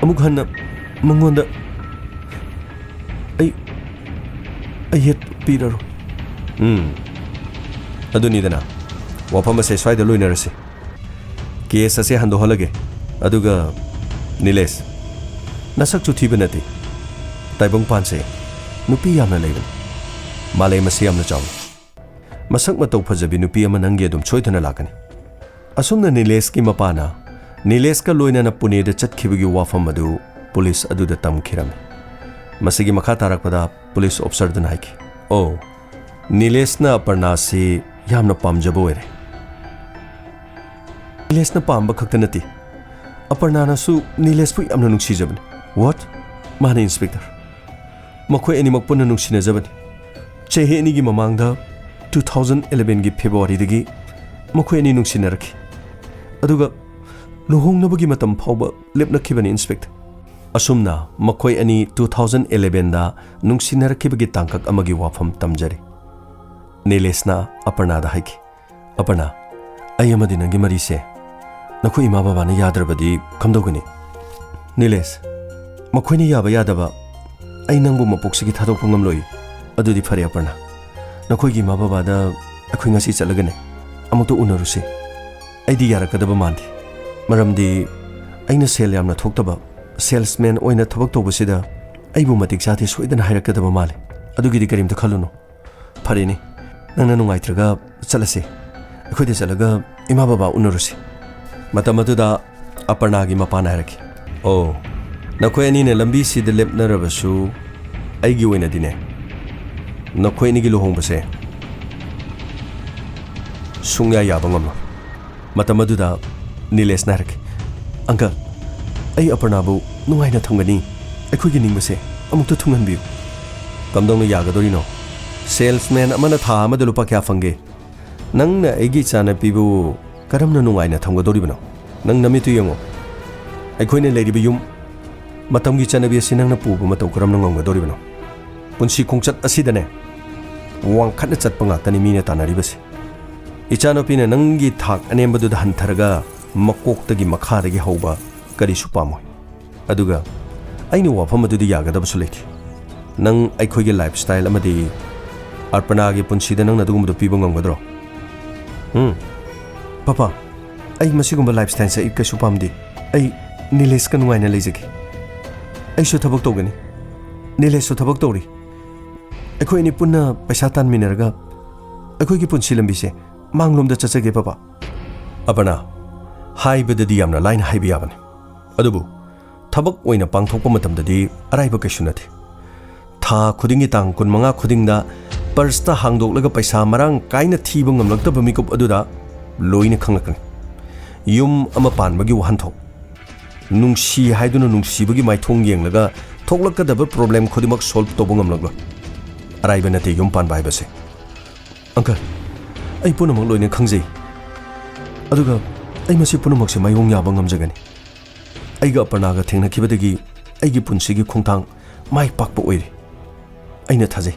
ꯑꯃꯨꯛ ꯍꯟꯅ ꯃꯉꯣꯟꯗ ꯑꯩ ꯑꯌꯦꯠ ꯄꯤꯔꯔꯣꯏ꯫" "ꯎꯝ, ꯑꯗꯨꯅꯤꯗꯅ, ꯋꯥꯐꯝ ꯑꯁꯦ ꯁ꯭ꯋꯥꯏꯗ ꯂꯣꯏꯅꯔꯁꯤ꯫ ꯀꯦꯁ ꯑꯁꯦ ꯍꯟꯗꯣꯛꯍꯜꯂꯒꯦ꯫ ꯑꯗꯨꯒ ꯅꯤꯂꯦꯁ, ꯅꯁꯛꯁꯨ ꯊꯤꯕ ꯅꯠꯇꯦ꯫ ꯇꯥꯏꯕꯪꯄꯥꯟꯁꯦ ꯅꯨꯄꯤ ꯌꯥꯝꯅ ꯂꯩꯕꯅꯤ꯫ ꯃꯥꯂꯦꯝ ꯑꯁꯤ ꯌꯥꯝꯅ ꯆꯥꯎꯏ꯫ ꯃꯁꯛ ꯃꯇꯧ ꯐꯖꯕꯤ ꯅꯨꯄꯤ ꯑꯃ ꯅꯪꯒꯤ ꯑꯗꯨꯝ ꯁꯣꯏꯗꯅ ꯂꯥꯛꯀꯅꯤ꯫" ꯑꯁꯨꯝꯅ ꯅꯤꯂꯦꯁꯀꯤ ꯃꯄꯥꯅ ꯅꯤꯂꯦꯁꯀ ꯂꯣꯏꯅꯅ ꯄꯨꯅꯦꯗ ꯆꯠꯈꯤꯕꯒꯤ ꯋꯥꯐꯝ ꯑꯗꯨ ꯄꯨꯂꯤꯁ ꯑꯗꯨꯗ ꯇꯝꯈꯤꯔꯝꯃꯤ꯫ ꯃꯁꯤꯒꯤ ꯃꯈꯥ ꯇꯥꯔꯛꯄꯗ ꯄꯨꯂꯤꯁ ꯑꯣꯐꯤꯁꯔꯗꯨꯅ ꯍꯥꯏꯈꯤ, "ꯑꯣ, ꯅꯤꯂꯦꯁꯅ ꯑꯄꯔꯅꯥꯁꯤ ꯌꯥꯝꯅ ꯄꯥꯝꯖꯕ ꯑꯣꯏꯔꯦ꯫ ꯅꯤꯂꯦꯁꯅ ꯄꯥꯝꯕ ꯈꯛꯇ ꯅꯠꯇꯦ, ꯑꯄꯔꯅꯥꯅꯁꯨ ꯅꯤꯂꯦꯁꯄꯨ ꯌꯥꯝꯅ ꯅꯨꯡꯁꯤꯖꯕꯅꯤ꯫ What? ꯃꯥꯅꯦ, ꯏꯟꯁꯄꯦꯛꯇꯔ꯫ ꯃꯈꯣꯏ ꯑꯅꯤꯃꯛ ꯄꯨꯟꯅ ꯅꯨꯡꯁꯤꯅꯖꯕꯅꯤ꯫ ꯆꯍꯤ ꯑꯅꯤꯒꯤ ꯃꯃꯥꯡꯗ, two thousand elevenꯒꯤ ꯐꯦꯕ꯭ꯔꯨꯋꯥꯔꯤꯗꯒꯤ ꯃꯈꯣꯏ ꯑꯅꯤ ꯅꯨꯡꯁꯤꯅꯔꯛꯈꯤ꯫ ꯑꯗꯨꯒ ꯂꯨꯍꯣꯡꯅꯕꯒꯤ ꯃꯇꯝ ꯐꯥꯎꯕ ꯂꯦꯞꯅꯈꯤꯕꯅꯤ, ꯏꯟꯁꯄꯦꯛꯇꯔ꯫" ꯑꯁꯨꯝꯅ ꯃꯈꯣꯏ ꯑꯅꯤ two thousand elevenꯗ ꯅꯨꯡꯁꯤꯅꯔꯛꯈꯤꯕꯒꯤ ꯇꯥꯡꯀꯛ ꯑꯃꯒꯤ ꯋꯥꯐꯝ ꯇꯝꯖꯔꯤ꯫ ꯅꯤꯂꯦꯁꯅ ꯑꯄꯔꯅꯥꯗ ꯍꯥꯏꯈꯤ, "ꯑꯄꯔꯅꯥ, ꯑꯩ ꯑꯃꯗꯤ ꯅꯪꯒꯤ ꯃꯔꯤꯁꯦ ꯅꯈꯣꯏ ꯏꯃꯥ ꯕꯕꯥꯅ ꯌꯥꯗ꯭ꯔꯕꯗꯤ ꯀꯝꯗꯧꯒꯅꯤ?" "ꯅꯤꯂꯦꯁ, ꯃꯈꯣꯏꯅ ꯌꯥꯕ ꯌꯥꯗꯕ ꯑꯩ ꯅꯪꯕꯨ ꯃꯄꯣꯛꯁꯤꯒꯤ ꯊꯥꯗꯣꯛꯄ ꯉꯝꯂꯣꯏ꯫ ꯑꯗꯨꯗꯤ ꯐꯔꯦ ꯑꯄꯔꯅꯥ, ꯅꯈꯣꯏꯒꯤ ꯏꯃꯥ ꯕꯕꯥꯗ ꯑꯩꯈꯣꯏ ꯉꯁꯤ ꯆꯠꯂꯒꯅꯦ ꯑꯃꯨꯛꯇ ꯎꯅꯔꯨꯁꯤ꯫ ꯑꯩꯗꯤ ꯌꯥꯔꯛꯀꯗꯕ ꯃꯥꯟꯗꯦ, ꯃꯔꯝꯗꯤ ꯑꯩꯅ ꯁꯦꯜ ꯌꯥꯝꯅ ꯊꯣꯛꯇꯕ ꯁꯦꯜꯁꯃꯦꯟ ꯑꯣꯏꯅ ꯊꯕꯛ ꯇꯧꯕꯁꯤꯗ ꯑꯩꯕꯨ ꯃꯇꯤꯛ ꯆꯥꯗꯦ ꯁꯣꯏꯗꯅ ꯍꯥꯏꯔꯛꯀꯗꯕ ꯃꯥꯜꯂꯦ꯫ ꯑꯗꯨꯒꯤꯗꯤ ꯀꯔꯤꯝꯇ ꯈꯜꯂꯨꯅꯨ꯫ ꯐꯔꯦꯅꯦ, ꯅꯪꯅ ꯅꯨꯡꯉꯥꯏꯇ꯭ꯔꯒ ꯆꯠꯂꯁꯦ꯫ ꯑꯩꯈꯣꯏꯗ ꯆꯠꯂꯒ ꯏꯃꯥ ꯕꯕꯥ ꯎꯅꯔꯨꯁꯤ꯫" ꯃꯇꯝ ꯑꯗꯨꯗ ꯑꯄꯔꯅꯥꯒꯤ ꯃꯄꯥꯅ ꯍꯥꯏꯔꯛꯈꯤ, "ꯑꯣ, ꯅꯈꯣꯏ ꯑꯅꯤꯅ ꯂꯝꯕꯤꯁꯤꯗ ꯂꯦꯞꯅꯔꯕꯁꯨ ꯑꯩꯒꯤ ꯑꯣꯏꯅꯗꯤꯅꯦ, ꯅꯈꯣꯏ ꯑꯅꯤꯒꯤ ꯂꯨꯍꯣꯡꯕꯁꯦ ꯁꯨꯡꯌꯥ ꯌꯥꯕ ꯉꯝꯂꯣꯏ꯫" ꯃꯇꯝ ꯑꯗꯨꯗ ꯅꯤꯂꯦꯁꯅ ꯍꯥꯏꯔꯛꯈꯤ, "ꯑꯪꯀꯜ, ꯑꯩ ꯑꯄꯔꯅꯥꯕꯨ ꯅꯨꯡꯉꯥꯏꯅ ꯊꯝꯒꯅꯤ꯫ ꯑꯩꯈꯣꯏꯒꯤ ꯅꯤꯡꯕꯁꯦ ꯑꯃꯨꯛꯇ ꯊꯨꯡꯍꯟꯕꯤꯌꯨ꯫" "ꯀꯝꯗꯧꯅ ꯌꯥꯒꯗꯧꯔꯤꯅꯣ? ꯁꯦꯜꯁꯃꯦꯟ ꯑꯃꯅ ꯊꯥ ꯑꯃꯗ ꯂꯨꯄꯥ ꯀꯌꯥ ꯐꯪꯒꯦ? ꯅꯪꯅ ꯑꯩꯒꯤ ꯏꯆꯥꯅꯨꯄꯤꯕꯨ ꯀꯔꯝꯅ ꯅꯨꯡꯉꯥꯏꯅ ꯊꯝꯒꯗꯧꯔꯤꯕꯅꯣ? ꯅꯪ ꯅꯃꯤꯠꯇꯨ ꯌꯦꯡꯉꯣ꯫ ꯑꯩꯈꯣꯏꯅ ꯂꯩꯔꯤꯕ ꯌꯨꯝ, ꯃꯇꯝꯒꯤ ꯆꯠꯅꯕꯤ ꯑꯁꯤ ꯅꯪꯅ ꯄꯨꯕ ꯃꯇꯧ ꯀꯔꯝꯅ ꯉꯝꯒꯗꯧꯔꯤꯕꯅꯣ? ꯄꯨꯟꯁꯤ ꯈꯣꯡꯆꯠ ꯑꯁꯤꯗꯅꯦ, ꯋꯥꯡꯈꯠꯅ ꯆꯠꯄ ꯉꯥꯛꯇꯅꯤ ꯃꯤꯅ ꯇꯥꯟꯅꯔꯤꯕꯁꯦ꯫ ꯏꯆꯥꯅꯨꯄꯤꯅ ꯅꯪꯒꯤ ꯊꯥꯛ ꯑꯅꯦꯝꯕꯗꯨꯗ ꯍꯟꯊꯔꯒ ꯃꯀꯣꯛꯇꯒꯤ ꯃꯈꯥꯗꯒꯤ ꯍꯧꯕ ꯀꯔꯤꯁꯨ ꯄꯥꯝꯃꯣꯏ꯫ ꯑꯗꯨꯒ ꯑꯩꯅ ꯋꯥꯐꯝ ꯑꯗꯨꯗꯤ ꯌꯥꯒꯗꯕꯁꯨ ꯂꯩꯇꯦ꯫ ꯅꯪ ꯑꯩꯈꯣꯏꯒꯤ ꯂꯥꯏꯐ ꯁ꯭ꯇꯥꯏꯜ ꯑꯃꯗꯤ ꯑꯔꯄꯅꯥꯒꯤ ꯄꯨꯟꯁꯤꯗ ꯅꯪꯅ ꯑꯗꯨꯒꯨꯝꯕꯗꯨ ꯄꯤꯕ ꯉꯝꯒꯗ꯭ꯔꯣ?" "ꯎꯝ, ꯄꯄꯥ, ꯑꯩ ꯃꯁꯤꯒꯨꯝꯕ ꯂꯥꯏꯐ ꯁ꯭ꯇꯥꯏꯜꯁꯦ ꯑꯩ ꯀꯩꯁꯨ ꯄꯥꯝꯗꯦ꯫ ꯑꯩ ꯅꯤꯂꯦꯁꯀ ꯅꯨꯡꯉꯥꯏꯅ ꯂꯩꯖꯒꯦ꯫ ꯑꯩꯁꯨ ꯊꯕꯛ ꯇꯧꯒꯅꯤ, ꯅꯤꯂꯦꯁꯁꯨ ꯊꯕꯛ ꯇꯧꯔꯤ꯫ ꯑꯩꯈꯣꯏ ꯑꯅꯤ ꯄꯨꯟꯅ ꯄꯩꯁꯥ ꯇꯥꯟꯃꯤꯟꯅꯔꯒ ꯑꯩꯈꯣꯏꯒꯤ ꯄꯨꯟꯁꯤ ꯂꯝꯕꯤꯁꯦ ꯃꯥꯡꯂꯣꯝꯗ ꯆꯠꯆꯒꯦ, ꯄꯄꯥ꯫" "ꯑꯄꯔꯅꯥ, ꯍꯥꯏꯕꯗꯗꯤ ꯌꯥꯝꯅ ꯂꯥꯏꯅ ꯍꯥꯏꯕ ꯌꯥꯕꯅꯤ, ꯑꯗꯨꯕꯨ ꯊꯕꯛ ꯑꯣꯏꯅ ꯄꯥꯡꯊꯣꯛꯄ ꯃꯇꯝꯗꯗꯤ ꯑꯔꯥꯏꯕ ꯀꯩꯁꯨ ꯅꯠꯇꯦ꯫ ꯊꯥ ꯈꯨꯗꯤꯡꯒꯤ ꯇꯥꯡ ꯀꯨꯟꯃꯉꯥ ꯈꯨꯗꯤꯡꯗ ꯄꯔꯁꯇ ꯍꯥꯡꯗꯣꯛꯂꯒ ꯄꯩꯁꯥ ꯃꯔꯥꯡ ꯀꯥꯏꯅ ꯊꯤꯕ ꯉꯝꯂꯛꯇꯕ ꯃꯤꯀꯨꯞ ꯑꯗꯨꯗ ꯂꯣꯏꯅ ꯈꯪꯂꯛꯀꯅꯤ꯫ ꯌꯨꯝ ꯑꯃ ꯄꯥꯟꯕꯒꯤ ꯋꯥꯍꯟꯊꯣꯛ, ꯅꯨꯡꯁꯤ ꯍꯥꯏꯗꯨꯅ ꯅꯨꯡꯁꯤꯕꯒꯤ ꯃꯥꯏꯊꯣꯡ ꯌꯦꯡꯂꯒ ꯊꯣꯛꯂꯛꯀꯗꯕ ꯄ꯭ꯔꯣꯕ꯭ꯂꯦꯝ ꯈꯨꯗꯤꯡꯃꯛ ꯁꯣꯜꯕ ꯇꯧꯕ ꯉꯝꯂꯛꯂꯣꯏ꯫ ꯑꯔꯥꯏꯕ ꯅꯠꯇꯦ ꯌꯨꯝ ꯄꯥꯟꯕ ꯍꯥꯏꯕꯁꯦ꯫ ꯑꯪꯀꯜ, ꯑꯩ ꯄꯨꯝꯅꯃꯛ ꯂꯣꯏꯅ ꯈꯪꯖꯩ, ꯑꯗꯨꯒ ꯑꯩ ꯃꯁꯤ ꯄꯨꯝꯅꯃꯛꯁꯦ ꯃꯥꯏꯌꯣꯡ ꯌꯥꯕ ꯉꯝꯖꯒꯅꯤ꯫ ꯑꯩꯒ ꯑꯄꯔꯅꯥꯒ ꯊꯦꯡꯅꯈꯤꯕꯗꯒꯤ ꯑꯩꯒꯤ ꯄꯨꯟꯁꯤꯒꯤ ꯈꯣꯡꯊꯥꯡ ꯃꯥꯏ ꯄꯥꯛꯄ ꯑꯣꯏꯔꯦ꯫ ꯑꯩꯅ ꯊꯥꯖꯩ,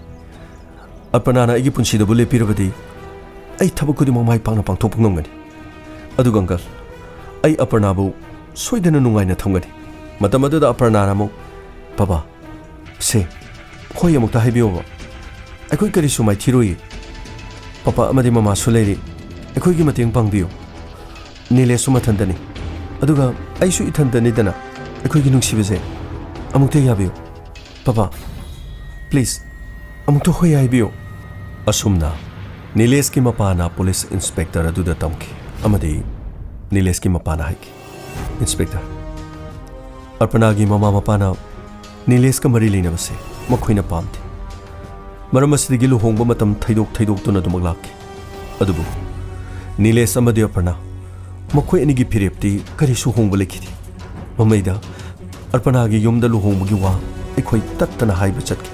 ꯑꯄꯔꯅꯥꯅ ꯑꯩꯒꯤ ꯄꯨꯟꯁꯤꯗꯕꯨ ꯂꯦꯞꯄꯤꯔꯕꯗꯤ ꯑꯩ ꯊꯕꯛ ꯈꯨꯗꯤꯡꯃꯛ ꯃꯥꯏ ꯄꯥꯛꯅ ꯄꯥꯡꯊꯣꯛꯄ ꯉꯝꯒꯅꯤ꯫ ꯑꯗꯨꯒ ꯑꯪꯀꯜ, ꯑꯩ ꯑꯄꯔꯅꯥꯕꯨ ꯁꯣꯏꯗꯅ ꯅꯨꯡꯉꯥꯏꯅ ꯊꯝꯒꯅꯤ꯫ ꯃꯇꯝ ꯑꯗꯨꯗ ꯑꯄꯔꯅꯥꯅ ꯑꯃꯨꯛ, "ꯄꯥꯄꯥ, ꯁꯦ, ꯍꯣꯏ ꯑꯃꯨꯛꯇ ꯍꯥꯏꯕꯤꯌꯣꯕ꯫ ꯑꯩꯈꯣꯏ ꯀꯔꯤꯁꯨ ꯃꯥꯏꯊꯤꯔꯣꯏꯌꯦ꯫ ꯄꯥꯄꯥ ꯑꯃꯗꯤ ꯃꯃꯥꯁꯨ ꯂꯩꯔꯤ꯫ ꯑꯩꯈꯣꯏꯒꯤ ꯃꯇꯦꯡ ꯄꯥꯡꯕꯤꯌꯨ꯫ ꯅꯤꯂꯦꯁꯁꯨ ꯃꯊꯟꯇꯅꯤ꯫ ꯑꯗꯨꯒ ꯑꯩꯁꯨ ꯏꯊꯟꯇꯅꯤꯗꯅ꯫ ꯑꯩꯈꯣꯏꯒꯤ ꯅꯨꯡꯁꯤꯕꯁꯦ ꯑꯃꯨꯛꯇ ꯌꯥꯕꯤꯌꯨ꯫ ꯄꯥꯄꯥ, ꯄ꯭ꯂꯤꯖ, ꯑꯃꯨꯛꯇ ꯍꯣꯏ ꯍꯥꯏꯕꯤꯌꯨ"꯫ ꯑꯁꯨꯝꯅ ꯅꯤꯂꯦꯁꯀꯤ ꯃꯄꯥꯅ ꯄꯨꯂꯤꯁ ꯏꯟꯁꯄꯦꯛꯇꯔ ꯑꯗꯨꯗ ꯇꯝꯈꯤ, ꯑꯃꯗꯤ ꯅꯤꯂꯦꯁꯀꯤ ꯃꯄꯥꯅ ꯍꯥꯏꯈꯤ, "ꯏꯟꯁꯄꯦꯛꯇꯔ, ꯑꯔꯄꯅꯥꯒꯤ ꯃꯃꯥ ꯃꯄꯥꯅ ꯅꯤꯂꯦꯁꯀ ꯃꯔꯤ ꯂꯩꯅꯕꯁꯦ ꯃꯈꯣꯏꯅ ꯄꯥꯝꯗꯦ꯫ ꯃꯔꯝ ꯑꯁꯤꯗꯒꯤ ꯂꯨꯍꯣꯡꯕ ꯃꯇꯝ ꯊꯩꯗꯣꯛ ꯊꯩꯗꯣꯛꯇꯨꯅ ꯑꯗꯨꯃꯛ ꯂꯥꯛꯈꯤ꯫ ꯑꯗꯨꯕꯨ ꯅꯤꯂꯦꯁ ꯑꯃꯗꯤ ꯑꯔꯄꯅꯥ ꯃꯈꯣꯏ ꯑꯅꯤꯒꯤ ꯐꯤꯔꯦꯞꯇꯤ ꯀꯔꯤꯁꯨ ꯍꯣꯡꯕ ꯂꯩꯈꯤꯗꯦ꯫ ꯃꯃꯩꯗ ꯑꯔꯄꯅꯥꯒꯤ ꯌꯨꯝꯗ ꯂꯨꯍꯣꯡꯕꯒꯤ ꯋꯥ ꯑꯩꯈꯣꯏ ꯇꯠꯇꯅ ꯍꯥꯏꯕ ꯆꯠꯈꯤ꯫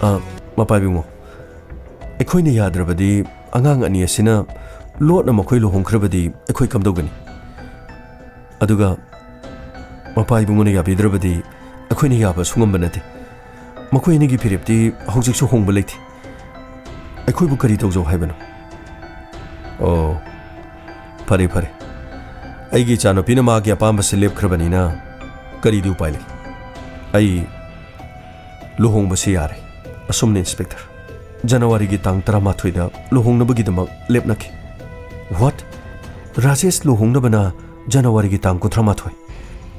"ꯑ, ꯃꯄꯥ ꯏꯕꯨꯡꯉꯣ, ꯑꯩꯈꯣꯏꯅ ꯌꯥꯗ꯭ꯔꯕꯗꯤ ꯑꯉꯥꯡ ꯑꯅꯤ ꯑꯁꯤꯅ ꯂꯣꯠꯅ ꯃꯈꯣꯏ ꯂꯨꯍꯣꯡꯈ꯭ꯔꯕꯗꯤ ꯑꯩꯈꯣꯏ ꯀꯝꯗꯧꯒꯅꯤ? ꯑꯗꯨꯒ ꯃꯄꯥ ꯏꯕꯨꯡꯉꯣꯅ ꯌꯥꯕꯤꯗ꯭ꯔꯕꯗꯤ ꯑꯩꯈꯣꯏꯅ ꯌꯥꯕꯁꯨ ꯉꯝꯕ ꯅꯠꯇꯦ꯫ ꯃꯈꯣꯏ ꯑꯅꯤꯒꯤ ꯐꯤꯔꯦꯞꯇꯤ ꯍꯧꯖꯤꯛꯁꯨ ꯍꯣꯡꯕ ꯂꯩꯇꯦ꯫ ꯑꯩꯈꯣꯏꯕꯨ ꯀꯔꯤ ꯇꯧꯖꯧ ꯍꯥꯏꯕꯅꯣ?" "ꯑꯣ, ꯐꯔꯦ, ꯐꯔꯦ꯫ ꯑꯩꯒꯤ ꯏꯆꯥꯅꯨꯄꯤꯅ ꯃꯥꯒꯤ ꯑꯄꯥꯝꯕꯁꯦ ꯂꯦꯞꯈ꯭ꯔꯕꯅꯤꯅ ꯀꯔꯤꯗꯤ ꯎꯄꯥꯏ ꯂꯩ? ꯑꯩ ꯂꯨꯍꯣꯡꯕꯁꯤ ꯌꯥꯔꯦ꯫" ꯑꯁꯨꯝꯅ ꯏꯟꯁꯄꯦꯛꯇꯔ, ꯖꯅꯋꯥꯔꯤꯒꯤ ꯇꯥꯡ ꯇꯔꯥꯃꯥꯊꯣꯏꯗ ꯂꯨꯍꯣꯡꯅꯕꯒꯤꯗꯃꯛ ꯂꯦꯞꯅꯈꯤ꯫ "What? ꯔꯥꯖꯦꯁ ꯂꯨꯍꯣꯡꯅꯕꯅ ꯖꯅꯋꯥꯔꯤꯒꯤ ꯇꯥꯡ ꯀꯨꯟꯊ꯭ꯔꯥꯃꯥꯊꯣꯏ?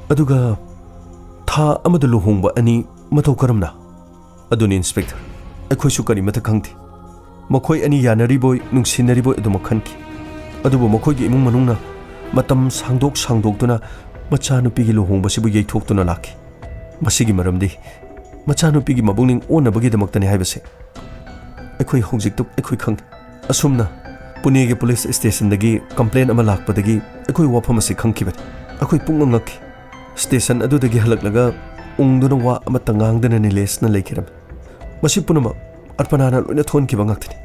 ꯑꯗꯨꯒ ꯊꯥ ꯑꯃꯗ ꯂꯨꯍꯣꯡꯕ ꯑꯅꯤ? ꯃꯇꯧ ꯀꯔꯝꯅ?" "ꯑꯗꯨꯅꯤ ꯏꯟꯁꯄꯦꯛꯇꯔ, ꯑꯩꯈꯣꯏꯁꯨ ꯀꯔꯤꯃꯠꯇ ꯈꯪꯗꯦ꯫ ꯃꯈꯣꯏ ꯑꯅꯤ ꯌꯥꯅꯔꯤꯕꯣꯏ ꯅꯨꯡꯁꯤꯅꯔꯤꯕꯣꯏ ꯑꯗꯨꯃꯛ ꯈꯟꯈꯤ꯫ ꯑꯗꯨꯕꯨ ꯃꯈꯣꯏꯒꯤ ꯏꯃꯨꯡ ꯃꯅꯨꯡꯅ ꯃꯇꯝ ꯁꯥꯡꯗꯣꯛ ꯁꯥꯡꯗꯣꯛꯇꯨꯅ ꯃꯆꯥꯅꯨꯄꯤꯒꯤ ꯂꯨꯍꯣꯡꯕꯁꯤꯕꯨ ꯌꯩꯊꯣꯛꯇꯨꯅ ꯂꯥꯛꯈꯤ꯫ ꯃꯁꯤꯒꯤ ꯃꯔꯝꯗꯤ ꯃꯆꯥꯅꯨꯄꯤꯒꯤ ꯃꯕꯨꯛꯅꯤꯡ ꯑꯣꯟꯅꯕꯒꯤꯗꯃꯛꯇꯅꯤ ꯍꯥꯏꯕꯁꯦ ꯑꯩꯈꯣꯏ ꯍꯧꯖꯤꯛꯇ ꯑꯩꯈꯣꯏ ꯈꯪꯉꯤ꯫ ꯑꯁꯨꯝꯅ ꯄꯨꯅꯦꯒꯤ ꯄꯨꯂꯤꯁ ꯁ꯭ꯇꯦꯁꯟꯗꯒꯤ ꯀꯝꯄ꯭ꯂꯦꯟ ꯑꯃ ꯂꯥꯛꯄꯗꯒꯤ ꯑꯩꯈꯣꯏ ꯋꯥꯐꯝ ꯑꯁꯤ ꯈꯪꯈꯤꯕꯅꯤ꯫ ꯑꯩꯈꯣꯏ ꯄꯨꯡꯉꯛ ꯉꯛꯈꯤ꯫ ꯁ꯭ꯇꯦꯁꯟ ꯑꯗꯨꯗꯒꯤ ꯍꯜꯂꯛꯂꯒ ꯎꯪꯗꯨꯅ ꯋꯥ ꯑꯃꯠꯇ ꯉꯥꯡꯗꯅ ꯅꯤꯂꯦꯁꯅ ꯂꯩꯈꯤꯔꯝꯃꯤ꯫ ꯃꯁꯤ ꯄꯨꯝꯅꯃꯛ ꯑꯔꯄꯅꯥꯅ ꯂꯣꯏꯅ ꯊꯣꯛꯍꯟꯈꯤꯕ ꯉꯥꯛꯇꯅꯤ꯫